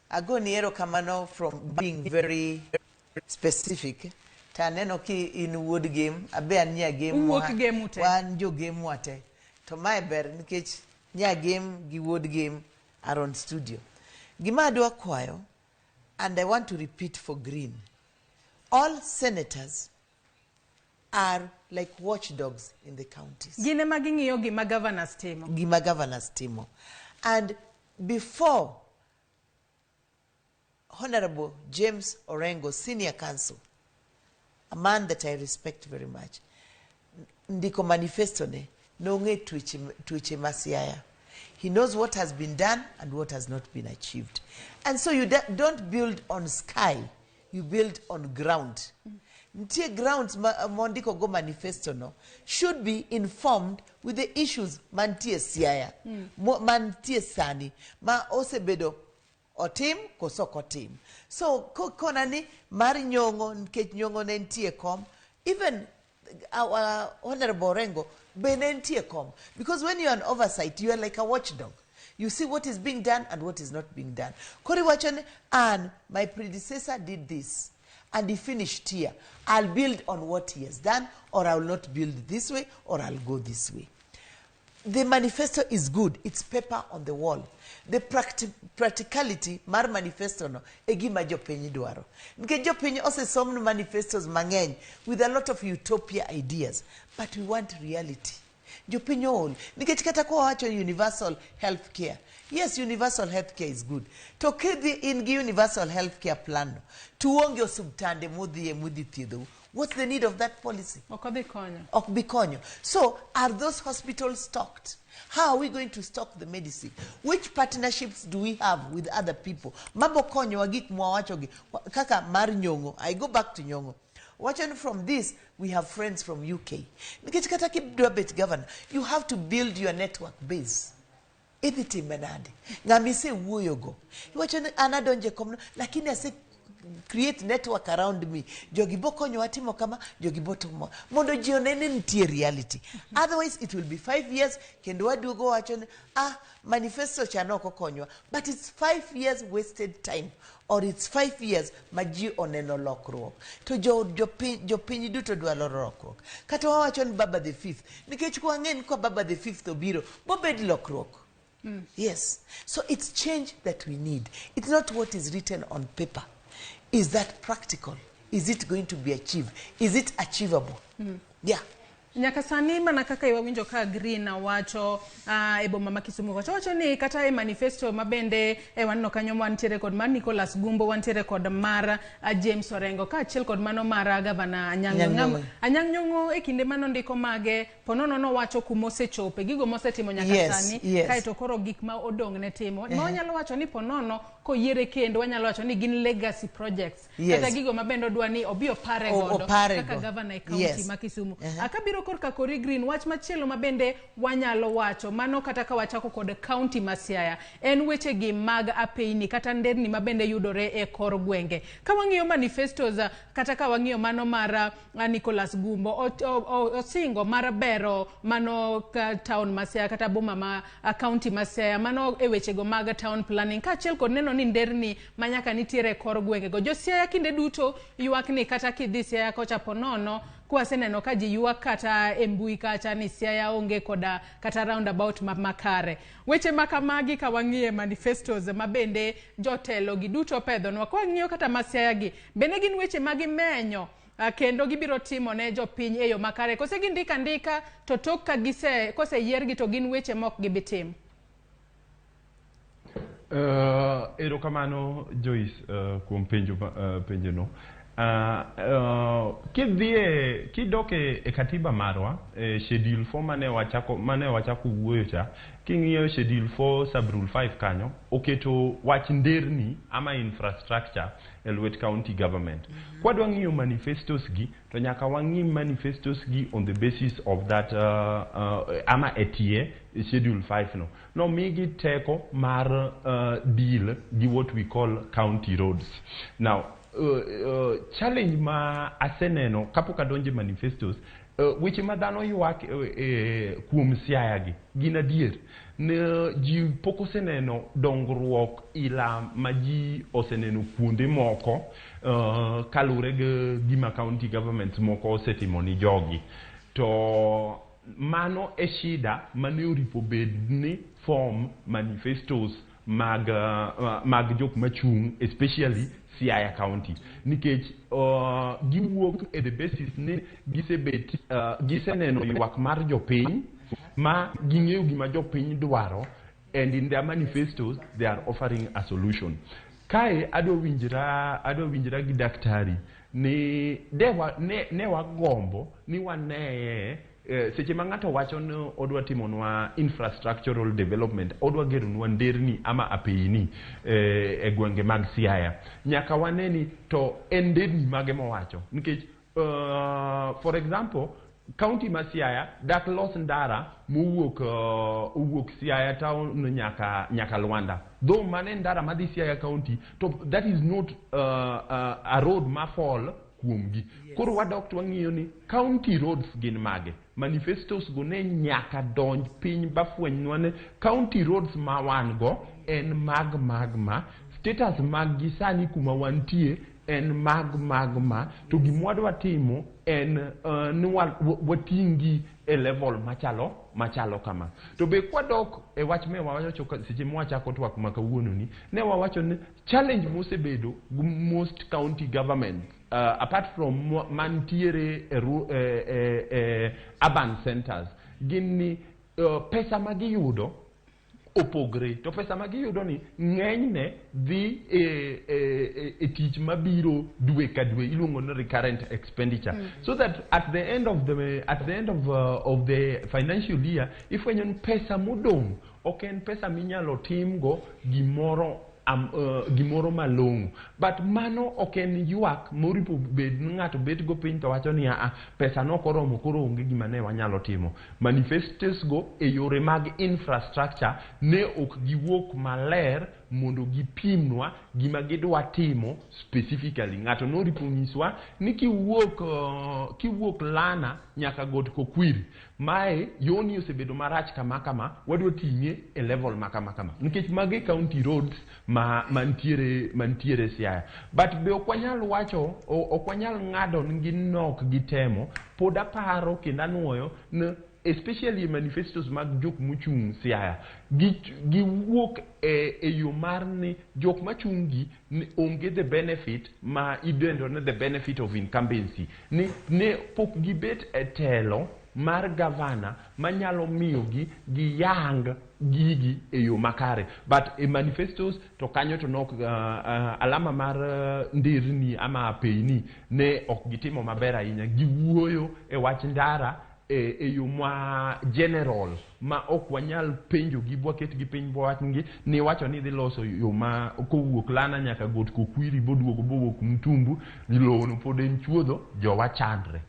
agoni erokamano from being very specific. To aneno ki in wuod Gem, abe an nya Gem. Uwuok Gem ute. Wan jo Gem wate. To mae ber nikech nya Gem gi wuod Gem are on studio. Gima adwa kwayo, and I want to repeat for Green, all senators are like watchdogs in the counties. Gin ema ging'iyo gima governors timo. Gima governors timo. And before Honorable James Orengo, Senior Counsel, a man that I respect very much, ndiko manifesto ne, nong'e tuoche ma Siaya. He knows what has been done and what has not been achieved. And so you don't build on sky, you build on ground. Nitie grounds mondiko go manifesto no should be informed with the issues mantie Siaya, mantie sani, ma osebedo otim koso ok otim. So kona ni mar Nyong'o, nikech Nyong'o ne nitie kom, even our Honorable Orengo be ne nitie kom. Because when you are an oversight, you are like a watchdog. You see what is being done and what is not being done. Koro iwacho ni, an, my predecessor did this, and he finished here. I'll build on what he has done, or I will not build this way, or I'll go this way. The manifesto is good. It's paper on the wall. The practicality mar manifesto no e gima jopiny dwaro. Nikech jopiny osesom manifestos mang'eny with a lot of utopia ideas, but we want reality. Jopiny ool. Nikech kata kwa wacho universal health care. Yes, universal health care is good. To kidhi in gi universal health care plan no, to uonge osuptande mudhiye mudhi thiedhou. What's the need of that policy? Ok odhi konyo. Ok bi konyo. So, are those hospitals stocked? How are we going to stock the medicine? Which partnerships do we have with other people? Mabo konyo wa gik mwawacho gi. Kaka mar Nyong'o. I go back to Nyong'o. Watching from this, we have friends from UK. Nikech kata kidwa bet governor, you have to build your network base. Idhi time nade? Ng'ama isewuoyogo. Iwacho ni an adonjo e komno, lakini ase create network around me. Jogi bo konyowa timo kama, jogi bo timo. Mondo ji one ni nitie reality. Otherwise, it will be 5 years, kendo waduogo wacho ni, manifesto cha ne ok okonywa. But it's 5 years wasted time. Or it's 5 years ma ji oneno lokruok. To jopiny duto dwaro lokruok. Kata wawacho ni Baba the Fifth. Nikech kwang'e ni kwa Baba the Fifth obiro, bobed lokruok. Yes. So it's change that we need. It's not what is written on paper. Is that practical? Is it going to be achieved? Is it achievable? Yeah. Nyaka sani mana kaka iwawinjo ka Green wacho e boma ma Kisumu kocha, wacho ni kata e manifesto ma bende e waneno kanyo wantiere kod mar Nicholas Gumbo, wantiere kod mar James Orengo, kaachiel kod mano mar gavana Anyang' Anyang' Nyong'o. Nyong'o. Anyang' Nyong'o e kinde manondiko mage, ponono nowacho kumosechope, gigo mosetimo nyaka sani, kaeto koro gik ma odong' ne timo. Ma wanyalo wacho ni ponono koyiere kendo wanyalo wacho ni gin legacy projects. Kata gigo ma bende odwa ni obi opare godo Opare kaka go. gavana e county ma Kisumu. Akabiro korka kori Green, wach machielo ma bende wanyalo wacho, mano kata ka wachako kod county ma Siaya, en weche gi mag apeyni kata nderni ma bende yudore e kor gwenge. Ka wang'iyo manifestos, kata ka wang'iyo mano mar Nicholas Gumbo, osingo mar bero mano ka town ma Siaya kata boma ma county ma Siaya, mano e wechego mag town planning, kaachiel kod neno ni nderni ma nyaka nitiere e kor gwengego. Jo Siaya kinde duto ywak ni kata kidhi Siaya kocha ponono, kwaseneno ka ji ywak kata e mbui kacha ni Siaya onge koda kata roundabout makare. Weche ma kamagi ka wang'iye manifestos ma bende jotelo gi duto pedhonwa, ka wang'iyo kata ma Siaya gi, bende gin weche ma gimenyo, kendo gibiro timo ne jopiny e yo makare. Kose gindiko andika to tok ka gise, koseyiergi to gin weche ma ok gibi timo. Erokamano Joyce kuom penjo penjono. Kidhie kidok e katiba marwa e schedule 4 mane wachako wuoyo cha, king'iyo schedule 4 sub rule 5 kanyo oketo wach nderni ama infrastructure e lwet county government. Kwadwa ng'iyo manifestos gi, to nyaka wang'i manifestos gi on the basis of that ama e tie schedule 5 no nomigi teko mar deal gi what we call county roads. Now challenge ma aseneno kapok adonje manifestos, weche ma dhano ywak kuom Siaya gi gin adier ne ji pok oseneno dongruok ila ma ji oseneno kuonde moko kaluwore gi gima county governments moko osetimo ni jogi. To mano e shida mane oripo bed ni form manifestos mag jok machung', especially Siaya County, nikech giwuok e the basis ni gisebet giseneno ywak mar jopiny ma ging'eyo gima jopiny dwaro, and in their manifestos they are offering a solution. Kae adwa winjra gi daktari ni dewa, ne wagombo ni waneye seche ma ng'ato wacho ni odwa timonwa infrastructural development, odwa geronwa nderni ama apeyni e gwenge mag Siaya, nyaka wane ni to en nderni mage mowacho, nikech for example, county ma Siaya dak los ndara mowuok owuok Siaya town nyaka Luanda, though mano en ndara madhi Siaya County, to that is not a road ma fall kuomgi. Koro wadok to wang'iyo ni county roads gin mage. Manifestos go ne nyaka donj piny bafwenynwa ni county roads ma wan go en mag ma status mag gi sani kuma wantie en mag ma to gimwadwa timo en ni wating'gi e level machalo kama. To be kwadok e wach me wawacho seche mwachako twak ma kawuono ni ne wawacho ni challenge mosebedo gi most county government, apart from mantiere e urban centers, gin ni pesa ma giyudo opogre, to pesa ma giyudo ni ng'enyne dhi e tich mabiro dwe ka dwe, iluongo ni recurrent expenditure, so that at the end of the financial year ifwenyo ni pesa modong' ok en pesa minyalo timgo gimoro malong'o. But mano ok en ywak moripo bed ni ng'ato bet go piny to wacho ni aa, pesa nok oromo, koro onge gima ne wanyalo timo. Manifestos go e yore mag infrastructure ne ok giwuok maler mondo gipimnwa gima gidwa timo specifically. Ng'ato noripo nyiswa ni kiwuok Lana nyaka Got Kokwiri, mae yoni osebedo marach kama kama, wadwa ting'e e level ma kama kama, nikech magi county roads ma mantiere Siaya. But be ok wanyal wacho, ok wanyal ng'ado ni ginok gi temo. Pod aparo kendo anuoyo ni especially e manifestos mag jok mochung' Siaya, giwuok e yo mar ni jok machung' gi ni onge the benefit ma idendo ni the benefit of incumbency, ni ne pok gibet e telo mar gavana manyalo miyogi giyang gigi e yo makare. But e manifestos to kanyo to nok alama mar nderni ama apeyni ne ok gitimo maber ahinya. Giwuoyo e wach ndara e yo ma general ma ok wanyal penjo gi bwaketgi piny bwawachgi ni wacho ni dhi loso yo ma kowuok Lana nyaka Got Kokwiri boduogo bowuok Mtumbu, lowono pod en chuodho, jowa chandre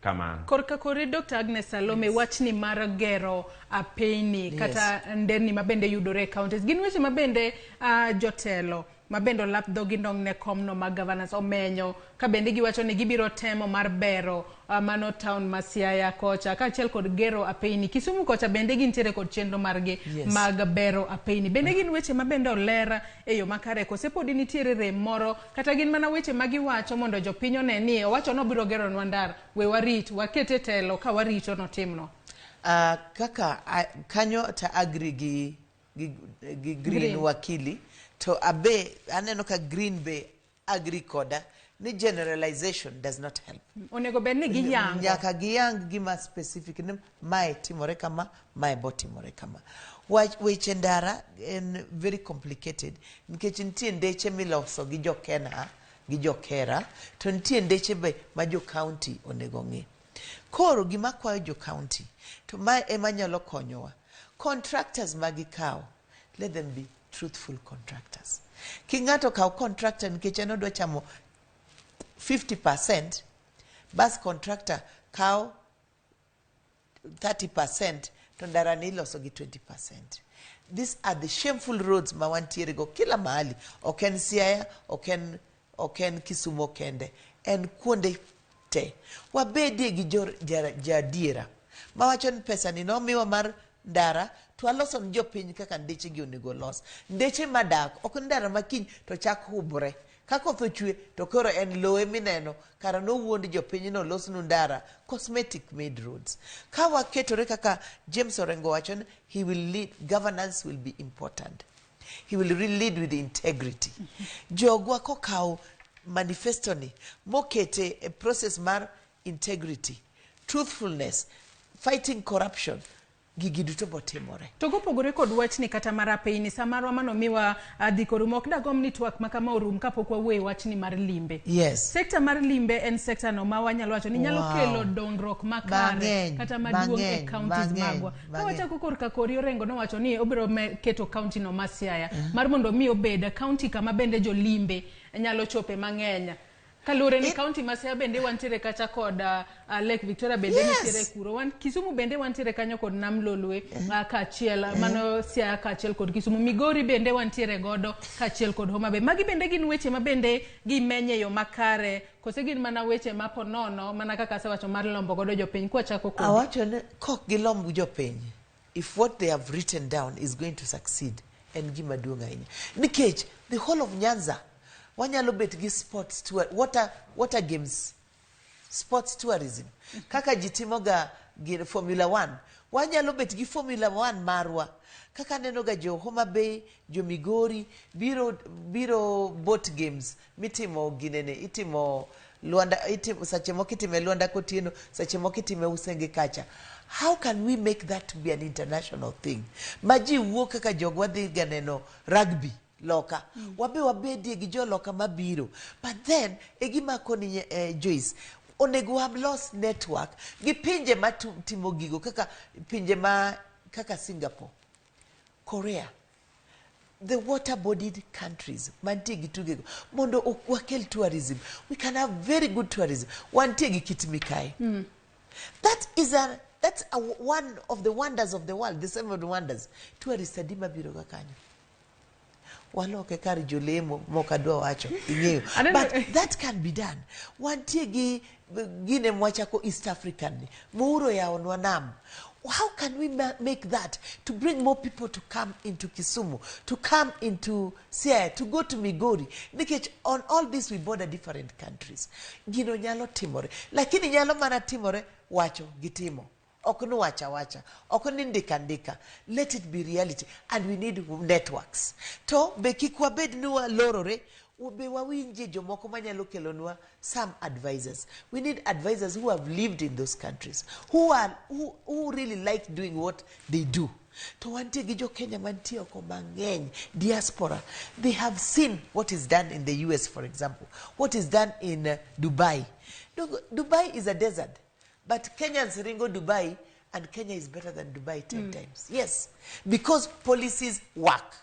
kamano. Korka kori, Dr. Agnes Salome, wachni mar gero apeyni kata nderni mabende yudore e counties gin weche mabende jotelo mabende olap dhogi ndong' ne komno mag governors omenyo ka bende giwacho ni gibiro temo mar bero mano town ma Siaya kocha kaachiel kod gero apeyni Kisumu kocha, bende gintiere kod chenro margi mag bero apeyni. Bende gin weche mabende oler e yo makare kose podi nitiere rem moro, kata gin mana weche ma giwacho mondo jopiny one ni owacho nobiro geronwa ndara, we warit wakete telo ka warito notimno? Kaka kanyo ta agree gi Green, Green. Wakili to abe aneno ka Green be agree koda ni generalization does not help. Onego bed ni giyango. Nyaka giyang gima specific ni mae timore kama, mae bo timore kama. Wach weche ndara en very complicated nikech nitie ndeche miloso gi jo KeNHA gi jo KeRRA to nitie ndeche be ma jo county onego ng'i. Koro gima akwayo jo county to mae ema nyalo konyowa. Contractors ma gikawo, let them be truthful contractors. Kik ng'ato kaw contractor nikech en odwa chamo 50%, bas contractor kawo 30% to ndara ni iloso gi 20%. These are the shameful roads ma wantiere go kila mahali. Ok en Siaya, ok en Kisumo kende, en kuonde te. Wabedie gi jaadiera mawacho ni pesa ni nomiwa mar ndara to waloso ne jopiny kaka ndeche gi onego los. Ndeche madak, ok ndara ma kiny to chak hubre. Ka koth ochwe to koro en lowe mineno kara nowuond jopiny nolosnu ndara cosmetic made roads. Ka waketore kaka James Orengo wacho ni he will lead, governance will be important. He will really lead with integrity. Jogwa kokawo manifesto ni mokete e process mar integrity, truthfulness, fighting corruption, gigi duto botimore. To kopogore kod wachni kata mar apeyni samarwa manomiwa dhi korumo ok dagomb ni twak ma kama orum kapok wawuoyo e wachni mar limbe. Sekta mar limbe en sekta no ma wanyalo wacho ni nyalo kelo dongruok makare kata maduong' e counties magwa. Ka wachako korka kori Orengo nowacho ni obiro keto county no ma Siaya mar mondo mi obed county kama bende jolimbe nyalo chope mang'eny. Kaluwore ni county ma Siaya bende wantiere kacha kod Lake Victoria bende nitiere kuro. Wan Kisumu bende wantiere kanyo kod Nam Lolwe kaachiel mano Siaya kaachiel kod Kisumu. Migori bende wantiere godo kaachiel kod Homa Bay. Magi bende gin weche ma bende gimenye e yo makare kose gin mana weche ma ponono mana kaka asewacho mar lombo godo jopiny kwachako kodi. Awacho ni kok gilomb jopiny, if what they have written down is going to succeed, en gima duong' ahinya. Nikech the whole of Nyanza wanyalo bet gi sports tour, water games, sports tourism. Kaka ji timoga gi Formula 1, wanyalo bet gi Formula 1 marwa. Kaka aneno ga jo Homa Bay, jo Migori biro boat games mitimo ginene, itimo Luanda, itimo, sache moko itime Luanda Kotieno, sache moko itime Usenge kacha. How can we make that to be an international thing? Ma ji wuok kaka jogwa dhi ga neno rugby loka. Wabe wabedie gi joloka mabiro. But then, e gima akoni Joyce, onego walos network gi pinje ma timo gigo kaka pinje ma kaka Singapore, Korea, the water-bodied countries mantie gi tugego mondo wakel tourism. We can have very good tourism. Wantie gi Kit Mikayi. That's one of the wonders of the world, the seven wonders. Tourists adi mabiro ga kanyo? Waloke kar jolemo mok adwa wacho, ing'eyo. Aneno- But that can be done. Wantie gi gine mwachako East African ni. Muuro yawonwa nam. How can we make that to bring more people to come into Kisumu, to come into Siaya, to go to Migori? Nikech on all this we border different countries. Gino nyalo timore. Lakini nyalo mana timore wacho gi timo. Ok ni wacha wacha. Ok ni ndika ndika. Let it be reality. And we need networks. To be kik wabed ni walorore, be wawinje jomoko manyalo kelonwa some advisors. We need advisors who have lived in those countries, who really like doing what they do. To wantie gi jo Kenya mantie oko mang'eny, diaspora. They have seen what is done in the US, for example, what is done in Dubai. Dubai is a desert, but Kenyans ringo Dubai, and Kenya is better than Dubai 10 times. Yes, because policies work.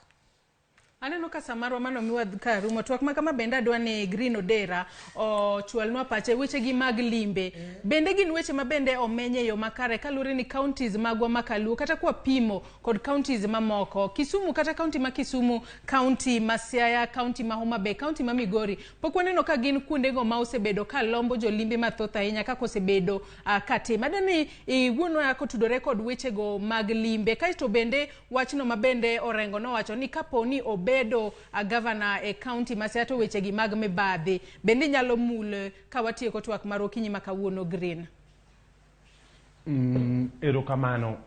Aneno ka samarwa manomiwa ka rumo twak ma kama bende adwa ni Green Odera ochwalnwa pache wechegi mag limbe. Bende gin weche ma bende omeny e yo makare kaluwore ni counties magwa ma kaluo kata kwapimo kod counties mamoko Kisumu kata county ma Kisumu, county ma Siaya, county ma Homa Bay, county ma Migori pok waneno ka gin kuondego ma osebedo ka lombo jolimbe mathoth ahinya kaka osebedo katimo. Adwa ni iwuonwa kotudore kod wechego mag limbe kaeto bende wachno ma bende Orengo nowacho ni kapo ni obedo gavana e county ma Siaya to wechegi mag mibadhi bende inyalo mul ka watieko twak mar okinyi ma kawuono Green. Erokamano.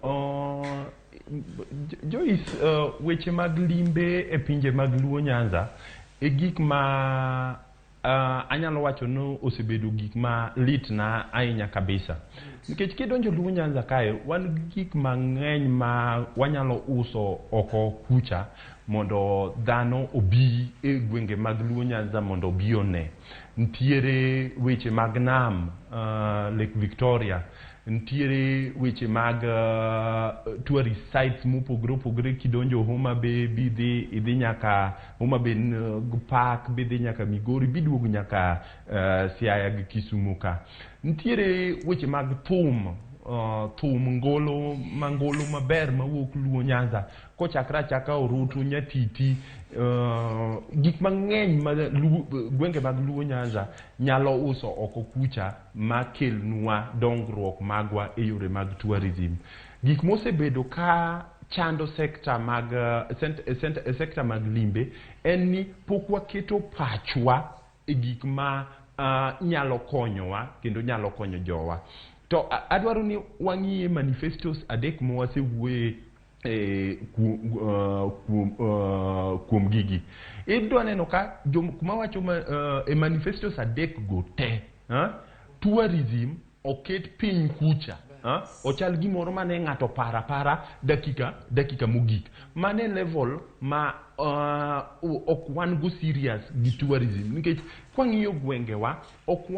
Joyce, weche mag limbe e pinje mag Luo Nyanza e gik ma Anyalo wacho ni osebedo gik ma litna ahinya kabisa. Nikech kidonjo Luo Nyanza kae, wan gi gik mang'eny ma wanyalo uso oko kucha mondo dhano obi e gwenge mag Luo Nyanza mondo obi one. Nitiere weche mag nam, Lake Victoria, nitiere weche mag tourist sites mopogore opogore. Kidonjo Homa Bay, bidhi idhi nyaka Homa Bay Park, bidhi nyaka Migori, biduog nyaka Siaya gi Kisumu ka. Nitiere weche mag thum, thum ngolo mangolo maber mawuok Luo Nyanza kochakre achaka Orutu, Nyatiti, gik mang'eny ma gwenge mag Luo Nyanza nyalo uso oko kucha makelnwa dongruok magwa e yore mag tourism. Gik mosebedo ka chando sector mag sector mag limbe en ni pok waketo pachwa e gik ma nyalo konyowa kendo nyalo konyo jowa. To adwaro ni wang'iye manifestos adek ma wasewuoye kuom gigi. Idwa neno ka kuma wacho e manifestos adek go te, tourism oket piny kucha. Ochal gimoro mane ng'ato para para dakika mogik. Mane level ma ok wan go serious gi tourism, nikech kwang'iyo gwengewa ok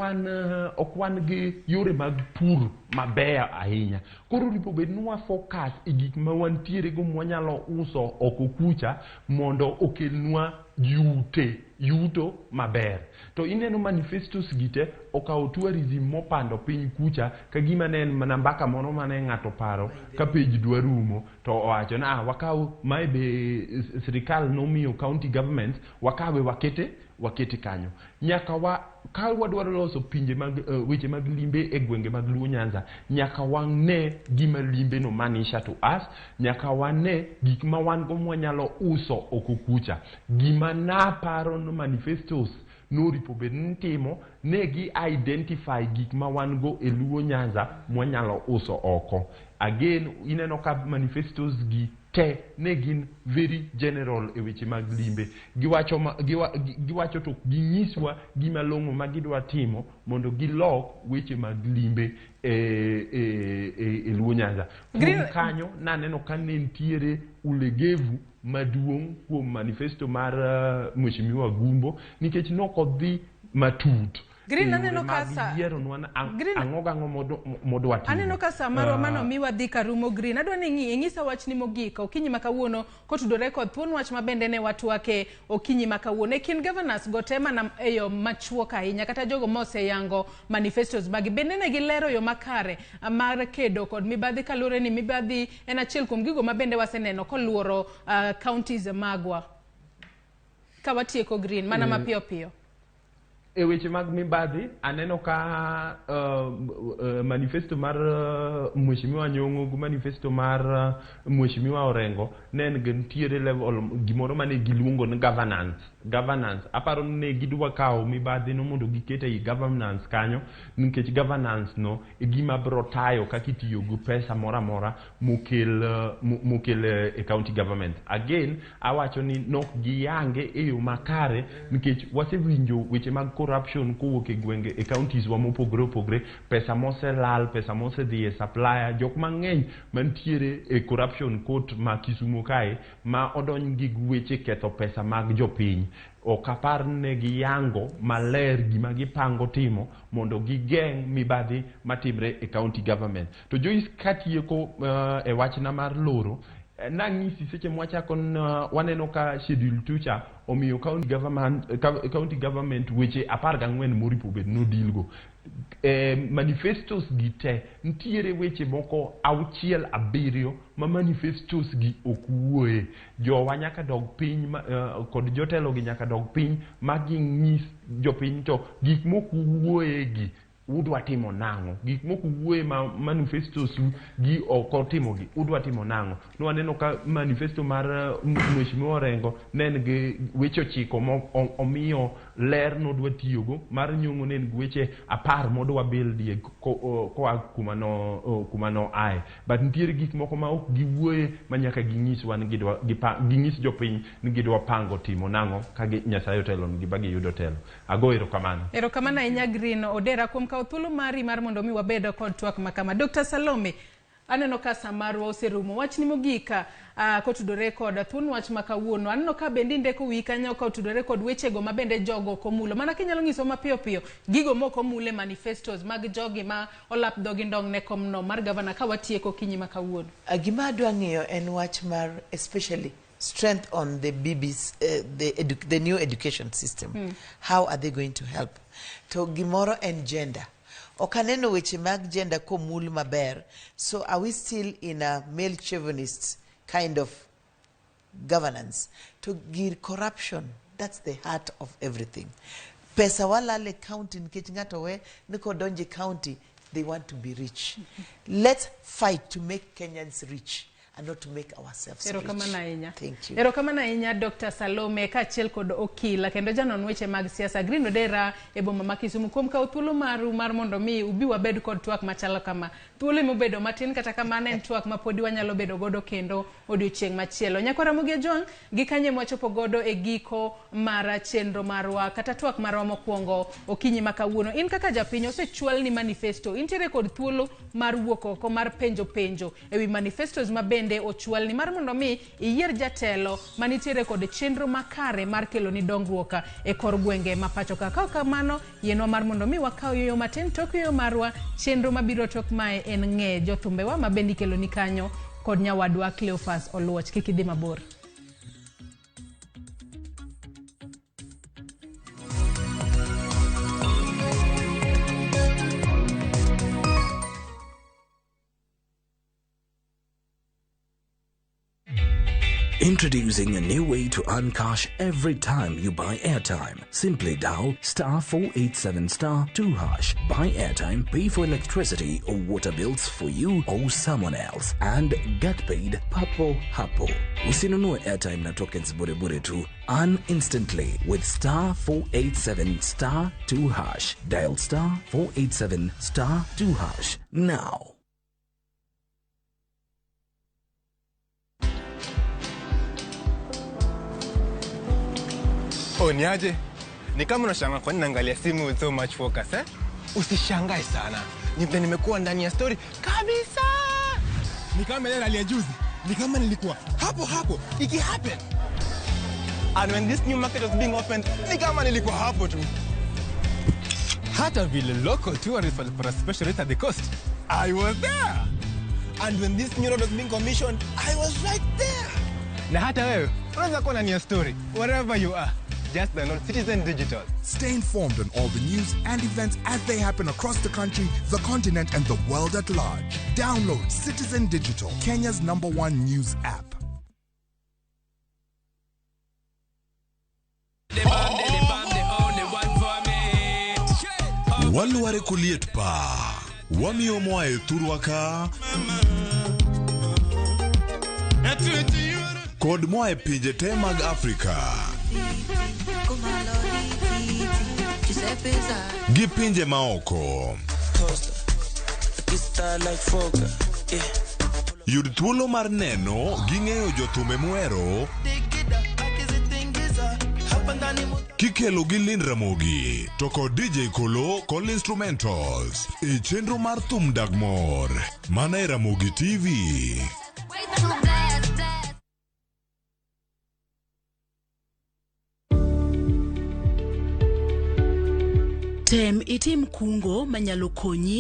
wan gi yore mag pur mabeyo ahinya. Koro ripo bed ni wa focus e gik ma wantiere go mwanyalo uso oko kucha mondo okelnwa yuto maber. To ineno manifestos gi te okawo tourism mopando piny kucha ka gima ne en mana mbaka moro mane ng'ato paro ka page dwa rumo to owacho ni wakaw mae be sirikal nomiyo county governments, wakawe wakete kanyo. Nyaka wa ka wadwaro loso pinje mag weche mag limbe e gwenge mag Luo Nyanza, nyaka wane gima limbe no maanisha to us, nyaka wane gik ma wan go mwanyalo uso oko kucha. Gima naparo no manifestos noripo bed ni timo ne gi identify gik ma wan go e Luo Nyanza mwanyalo uso oko. Again, ineno ka manifestos gi te ne gin very general e weche mag limbe. Giwacho to ginyiswa gima long'o ma gidwa timo mondo gilok weche mag limbe e Luo Nyanza. Kuom kanyo naneno ka ne nitiere ulegevu maduong' kuom manifesto mar Mheshimiwa Gumbo, nikech nokodhi matut. Green, aneno ka ang'o gang'o modwa timo. Aneno ka sa marwa mano miwa dhi karumo. Green, adwa ni ing'isa wachni mogik okinyi ma kawuono kotudore kod thuon wach ma bende ne watwake okinyi ma kawuono. E kind governors go te mana e yo machuok ahinya, kata jogo moseyango manifestos magi, bende ne gilero yo makare mar kedo kod mibadhi, kaluwore ni mibadhi en achiel kuom gigo ma bende waseneno koluoro counties magwa. Ka watieko, Green, mana mapiyo piyo. E weche mag mibadhi, aneno ka manifesto mar Mheshimiwa Nyong'o gi manifesto mar Mheshimiwa Orengo ne en nitiere level gimoro mane giluongo ni governance. Aparo ni ne gidwa kawo mibadhi no mondo giket ei governance kanyo, nikech governance no e gima biro tayo kaka itiyo gi pesa moro amora mokel e county government. Again, awacho ni nok giyange e yo makare, nikech wasewinjo weche mag corruption kowuok e gwenge, e counties wa mopogore opogore, pesa moselal, pesa mosedhi e supplier, jok mang'eny mantiere e corruption court ma Kisumo kae ma odonj gi weche ketho pesa mag jopiny. Ok apar ne giyango maler gima gipango timo mondo gigeng' mibadhi matimre e county government. To Joyce, katieko e wachna mar loro, nang'isi seche mwachako waneno ka schedule 2 cha omiyo county government weche 14 moripo bed nodil go. Manifestos gi te nitiere weche moko auchiel abiriyo ma manifestos gi ok wuoye. Jowa nyaka dog piny kod jotelo gi nyaka dog piny ma ging'is jopiny to gik mok wuoye gi udwa timo nang'o, gik mok wuoye ma manifestos u gi ok otimo gi udwa timo nang'o. Nwaneno ka manifesto mar Mheshimiwa Orengo ne en gi weche 9 mo omiyo. ler nodwa tiyogo mar nyong'o ne en gi weche 10 modwa buildie koa kuma no kuma no ae, but nitiere gik moko ma ok giwuoye ma nyaka ginyiswa ni gidwa ginyis jopiny ni gidwa pango timo nang'o ka Nyasaye otelonegi ba giyudo telo. Ago erokamano. Erokamano ahinya Green Odera kuom kawo thuolo mari mar mondo mi wabed kod twak makama. Dr. Salome, aneno ka sa marwa oserumo. Wachni mogik kotudore kod thuon wach ma kawuono. Aneno ka bende indeko wiyi kanyo ka otudore kod wechego ma bende jogo ok omulo. Mana kinyalo nyiso mapiyo piyo gigo mok omul e manifestos mag jogi ma olap dhogi ndong' ne komno mar gavana ka watieko okinyi ma kawuono. Gima adwa ng'eyo en wach mar especially strength on the BBs, the new education system. How are they going to help? To gimoro en gender. Ok aneno weche mag gender komul maber. So are we still in a male chauvinist kind of governance? To gir corruption, that's the heart of everything. Pesa walale county nikech ng'ato we ni kodonje county, they want to be rich. Let's fight to make Kenyans rich and not to make ourselves rich. Erokamano ahinya. Thank you. Erokamano ahinya Dr. Salome kaachiel kod okila kendo janon weche mag siasa Green Odera e boma ma Kisumu kuom kawo thuolo maru mar mondo mi ubi wabed kod twak machalo kama. Thuolo emobedo matin, kata kamano en twak ma podi wanyalo bedo godo kendo odiochieng' machielo. Nyakwa Ramogi Ajwang', gi kanye mwachopo godo e giko mar chenro marwa kata twak marwa mokwongo okinyi ma kawuono. In kaka japiny osechwalni manifesto, intiere kod thuolo mar wuok oko mar penjo penjo ewi manifestos ma bende ochwalni mar mondo mi iyier jatelo manitiere kod chenro makare mar keloni dongruok e kor gwenge ma pacho ka. Ka ok kamano, yienwa mar mondo mi wakaw yueyo matin. Tok yueyo marwa, chenro mabiro tok mae en ng'e jothumbewa ma bende ikeloni kanyo kod nyawadwa Cleophas Oluoch. Kik idhi mabor. Introducing a new way to earn cash every time you buy airtime. Simply dial star 487 star 2 hash. Buy airtime, pay for electricity or water bills for you or someone else, and get paid papo hapo. Usinunue airtime na tokens bure bure tu. Earn instantly with star 487 star 2 hash. Dial star 487 star 2 hash now. Oh, niaje? Ni kama unashangaa kwa nini naangalia simu with so much focus, eh? Usishangae sana. Ni vile nimekuwa ndani ya story kabisa. Ni kama ile rally ya juzi. Ni kama nilikuwa hapo hapo iki happen. And when this new market was being opened, ni kama nilikuwa hapo tu. Hata vile local tourists walipata special rate at the coast, I was there. And when this new road was being commissioned, I was right there. Na hata wewe unaweza kuwa ndani ya story wherever you are. Just download Citizen Digital. Stay informed on all the news and events as they happen across the country, the continent, and the world at large. Download Citizen Digital, Kenya's #1 news app. Walware kuliet pa wamiyo moa e thurwa ka kod moa e pinje te mag Afrika gi pinje maoko. Yud thuolo mar neno gi ng'eyo jothumbe muhero kikelo gi Lynn Ramogi to kod DJ Kolo kod instrumentals e chenro mar Thum Dag Mor mana e Ramogi TV. Tem itim kungo manyalo konyi.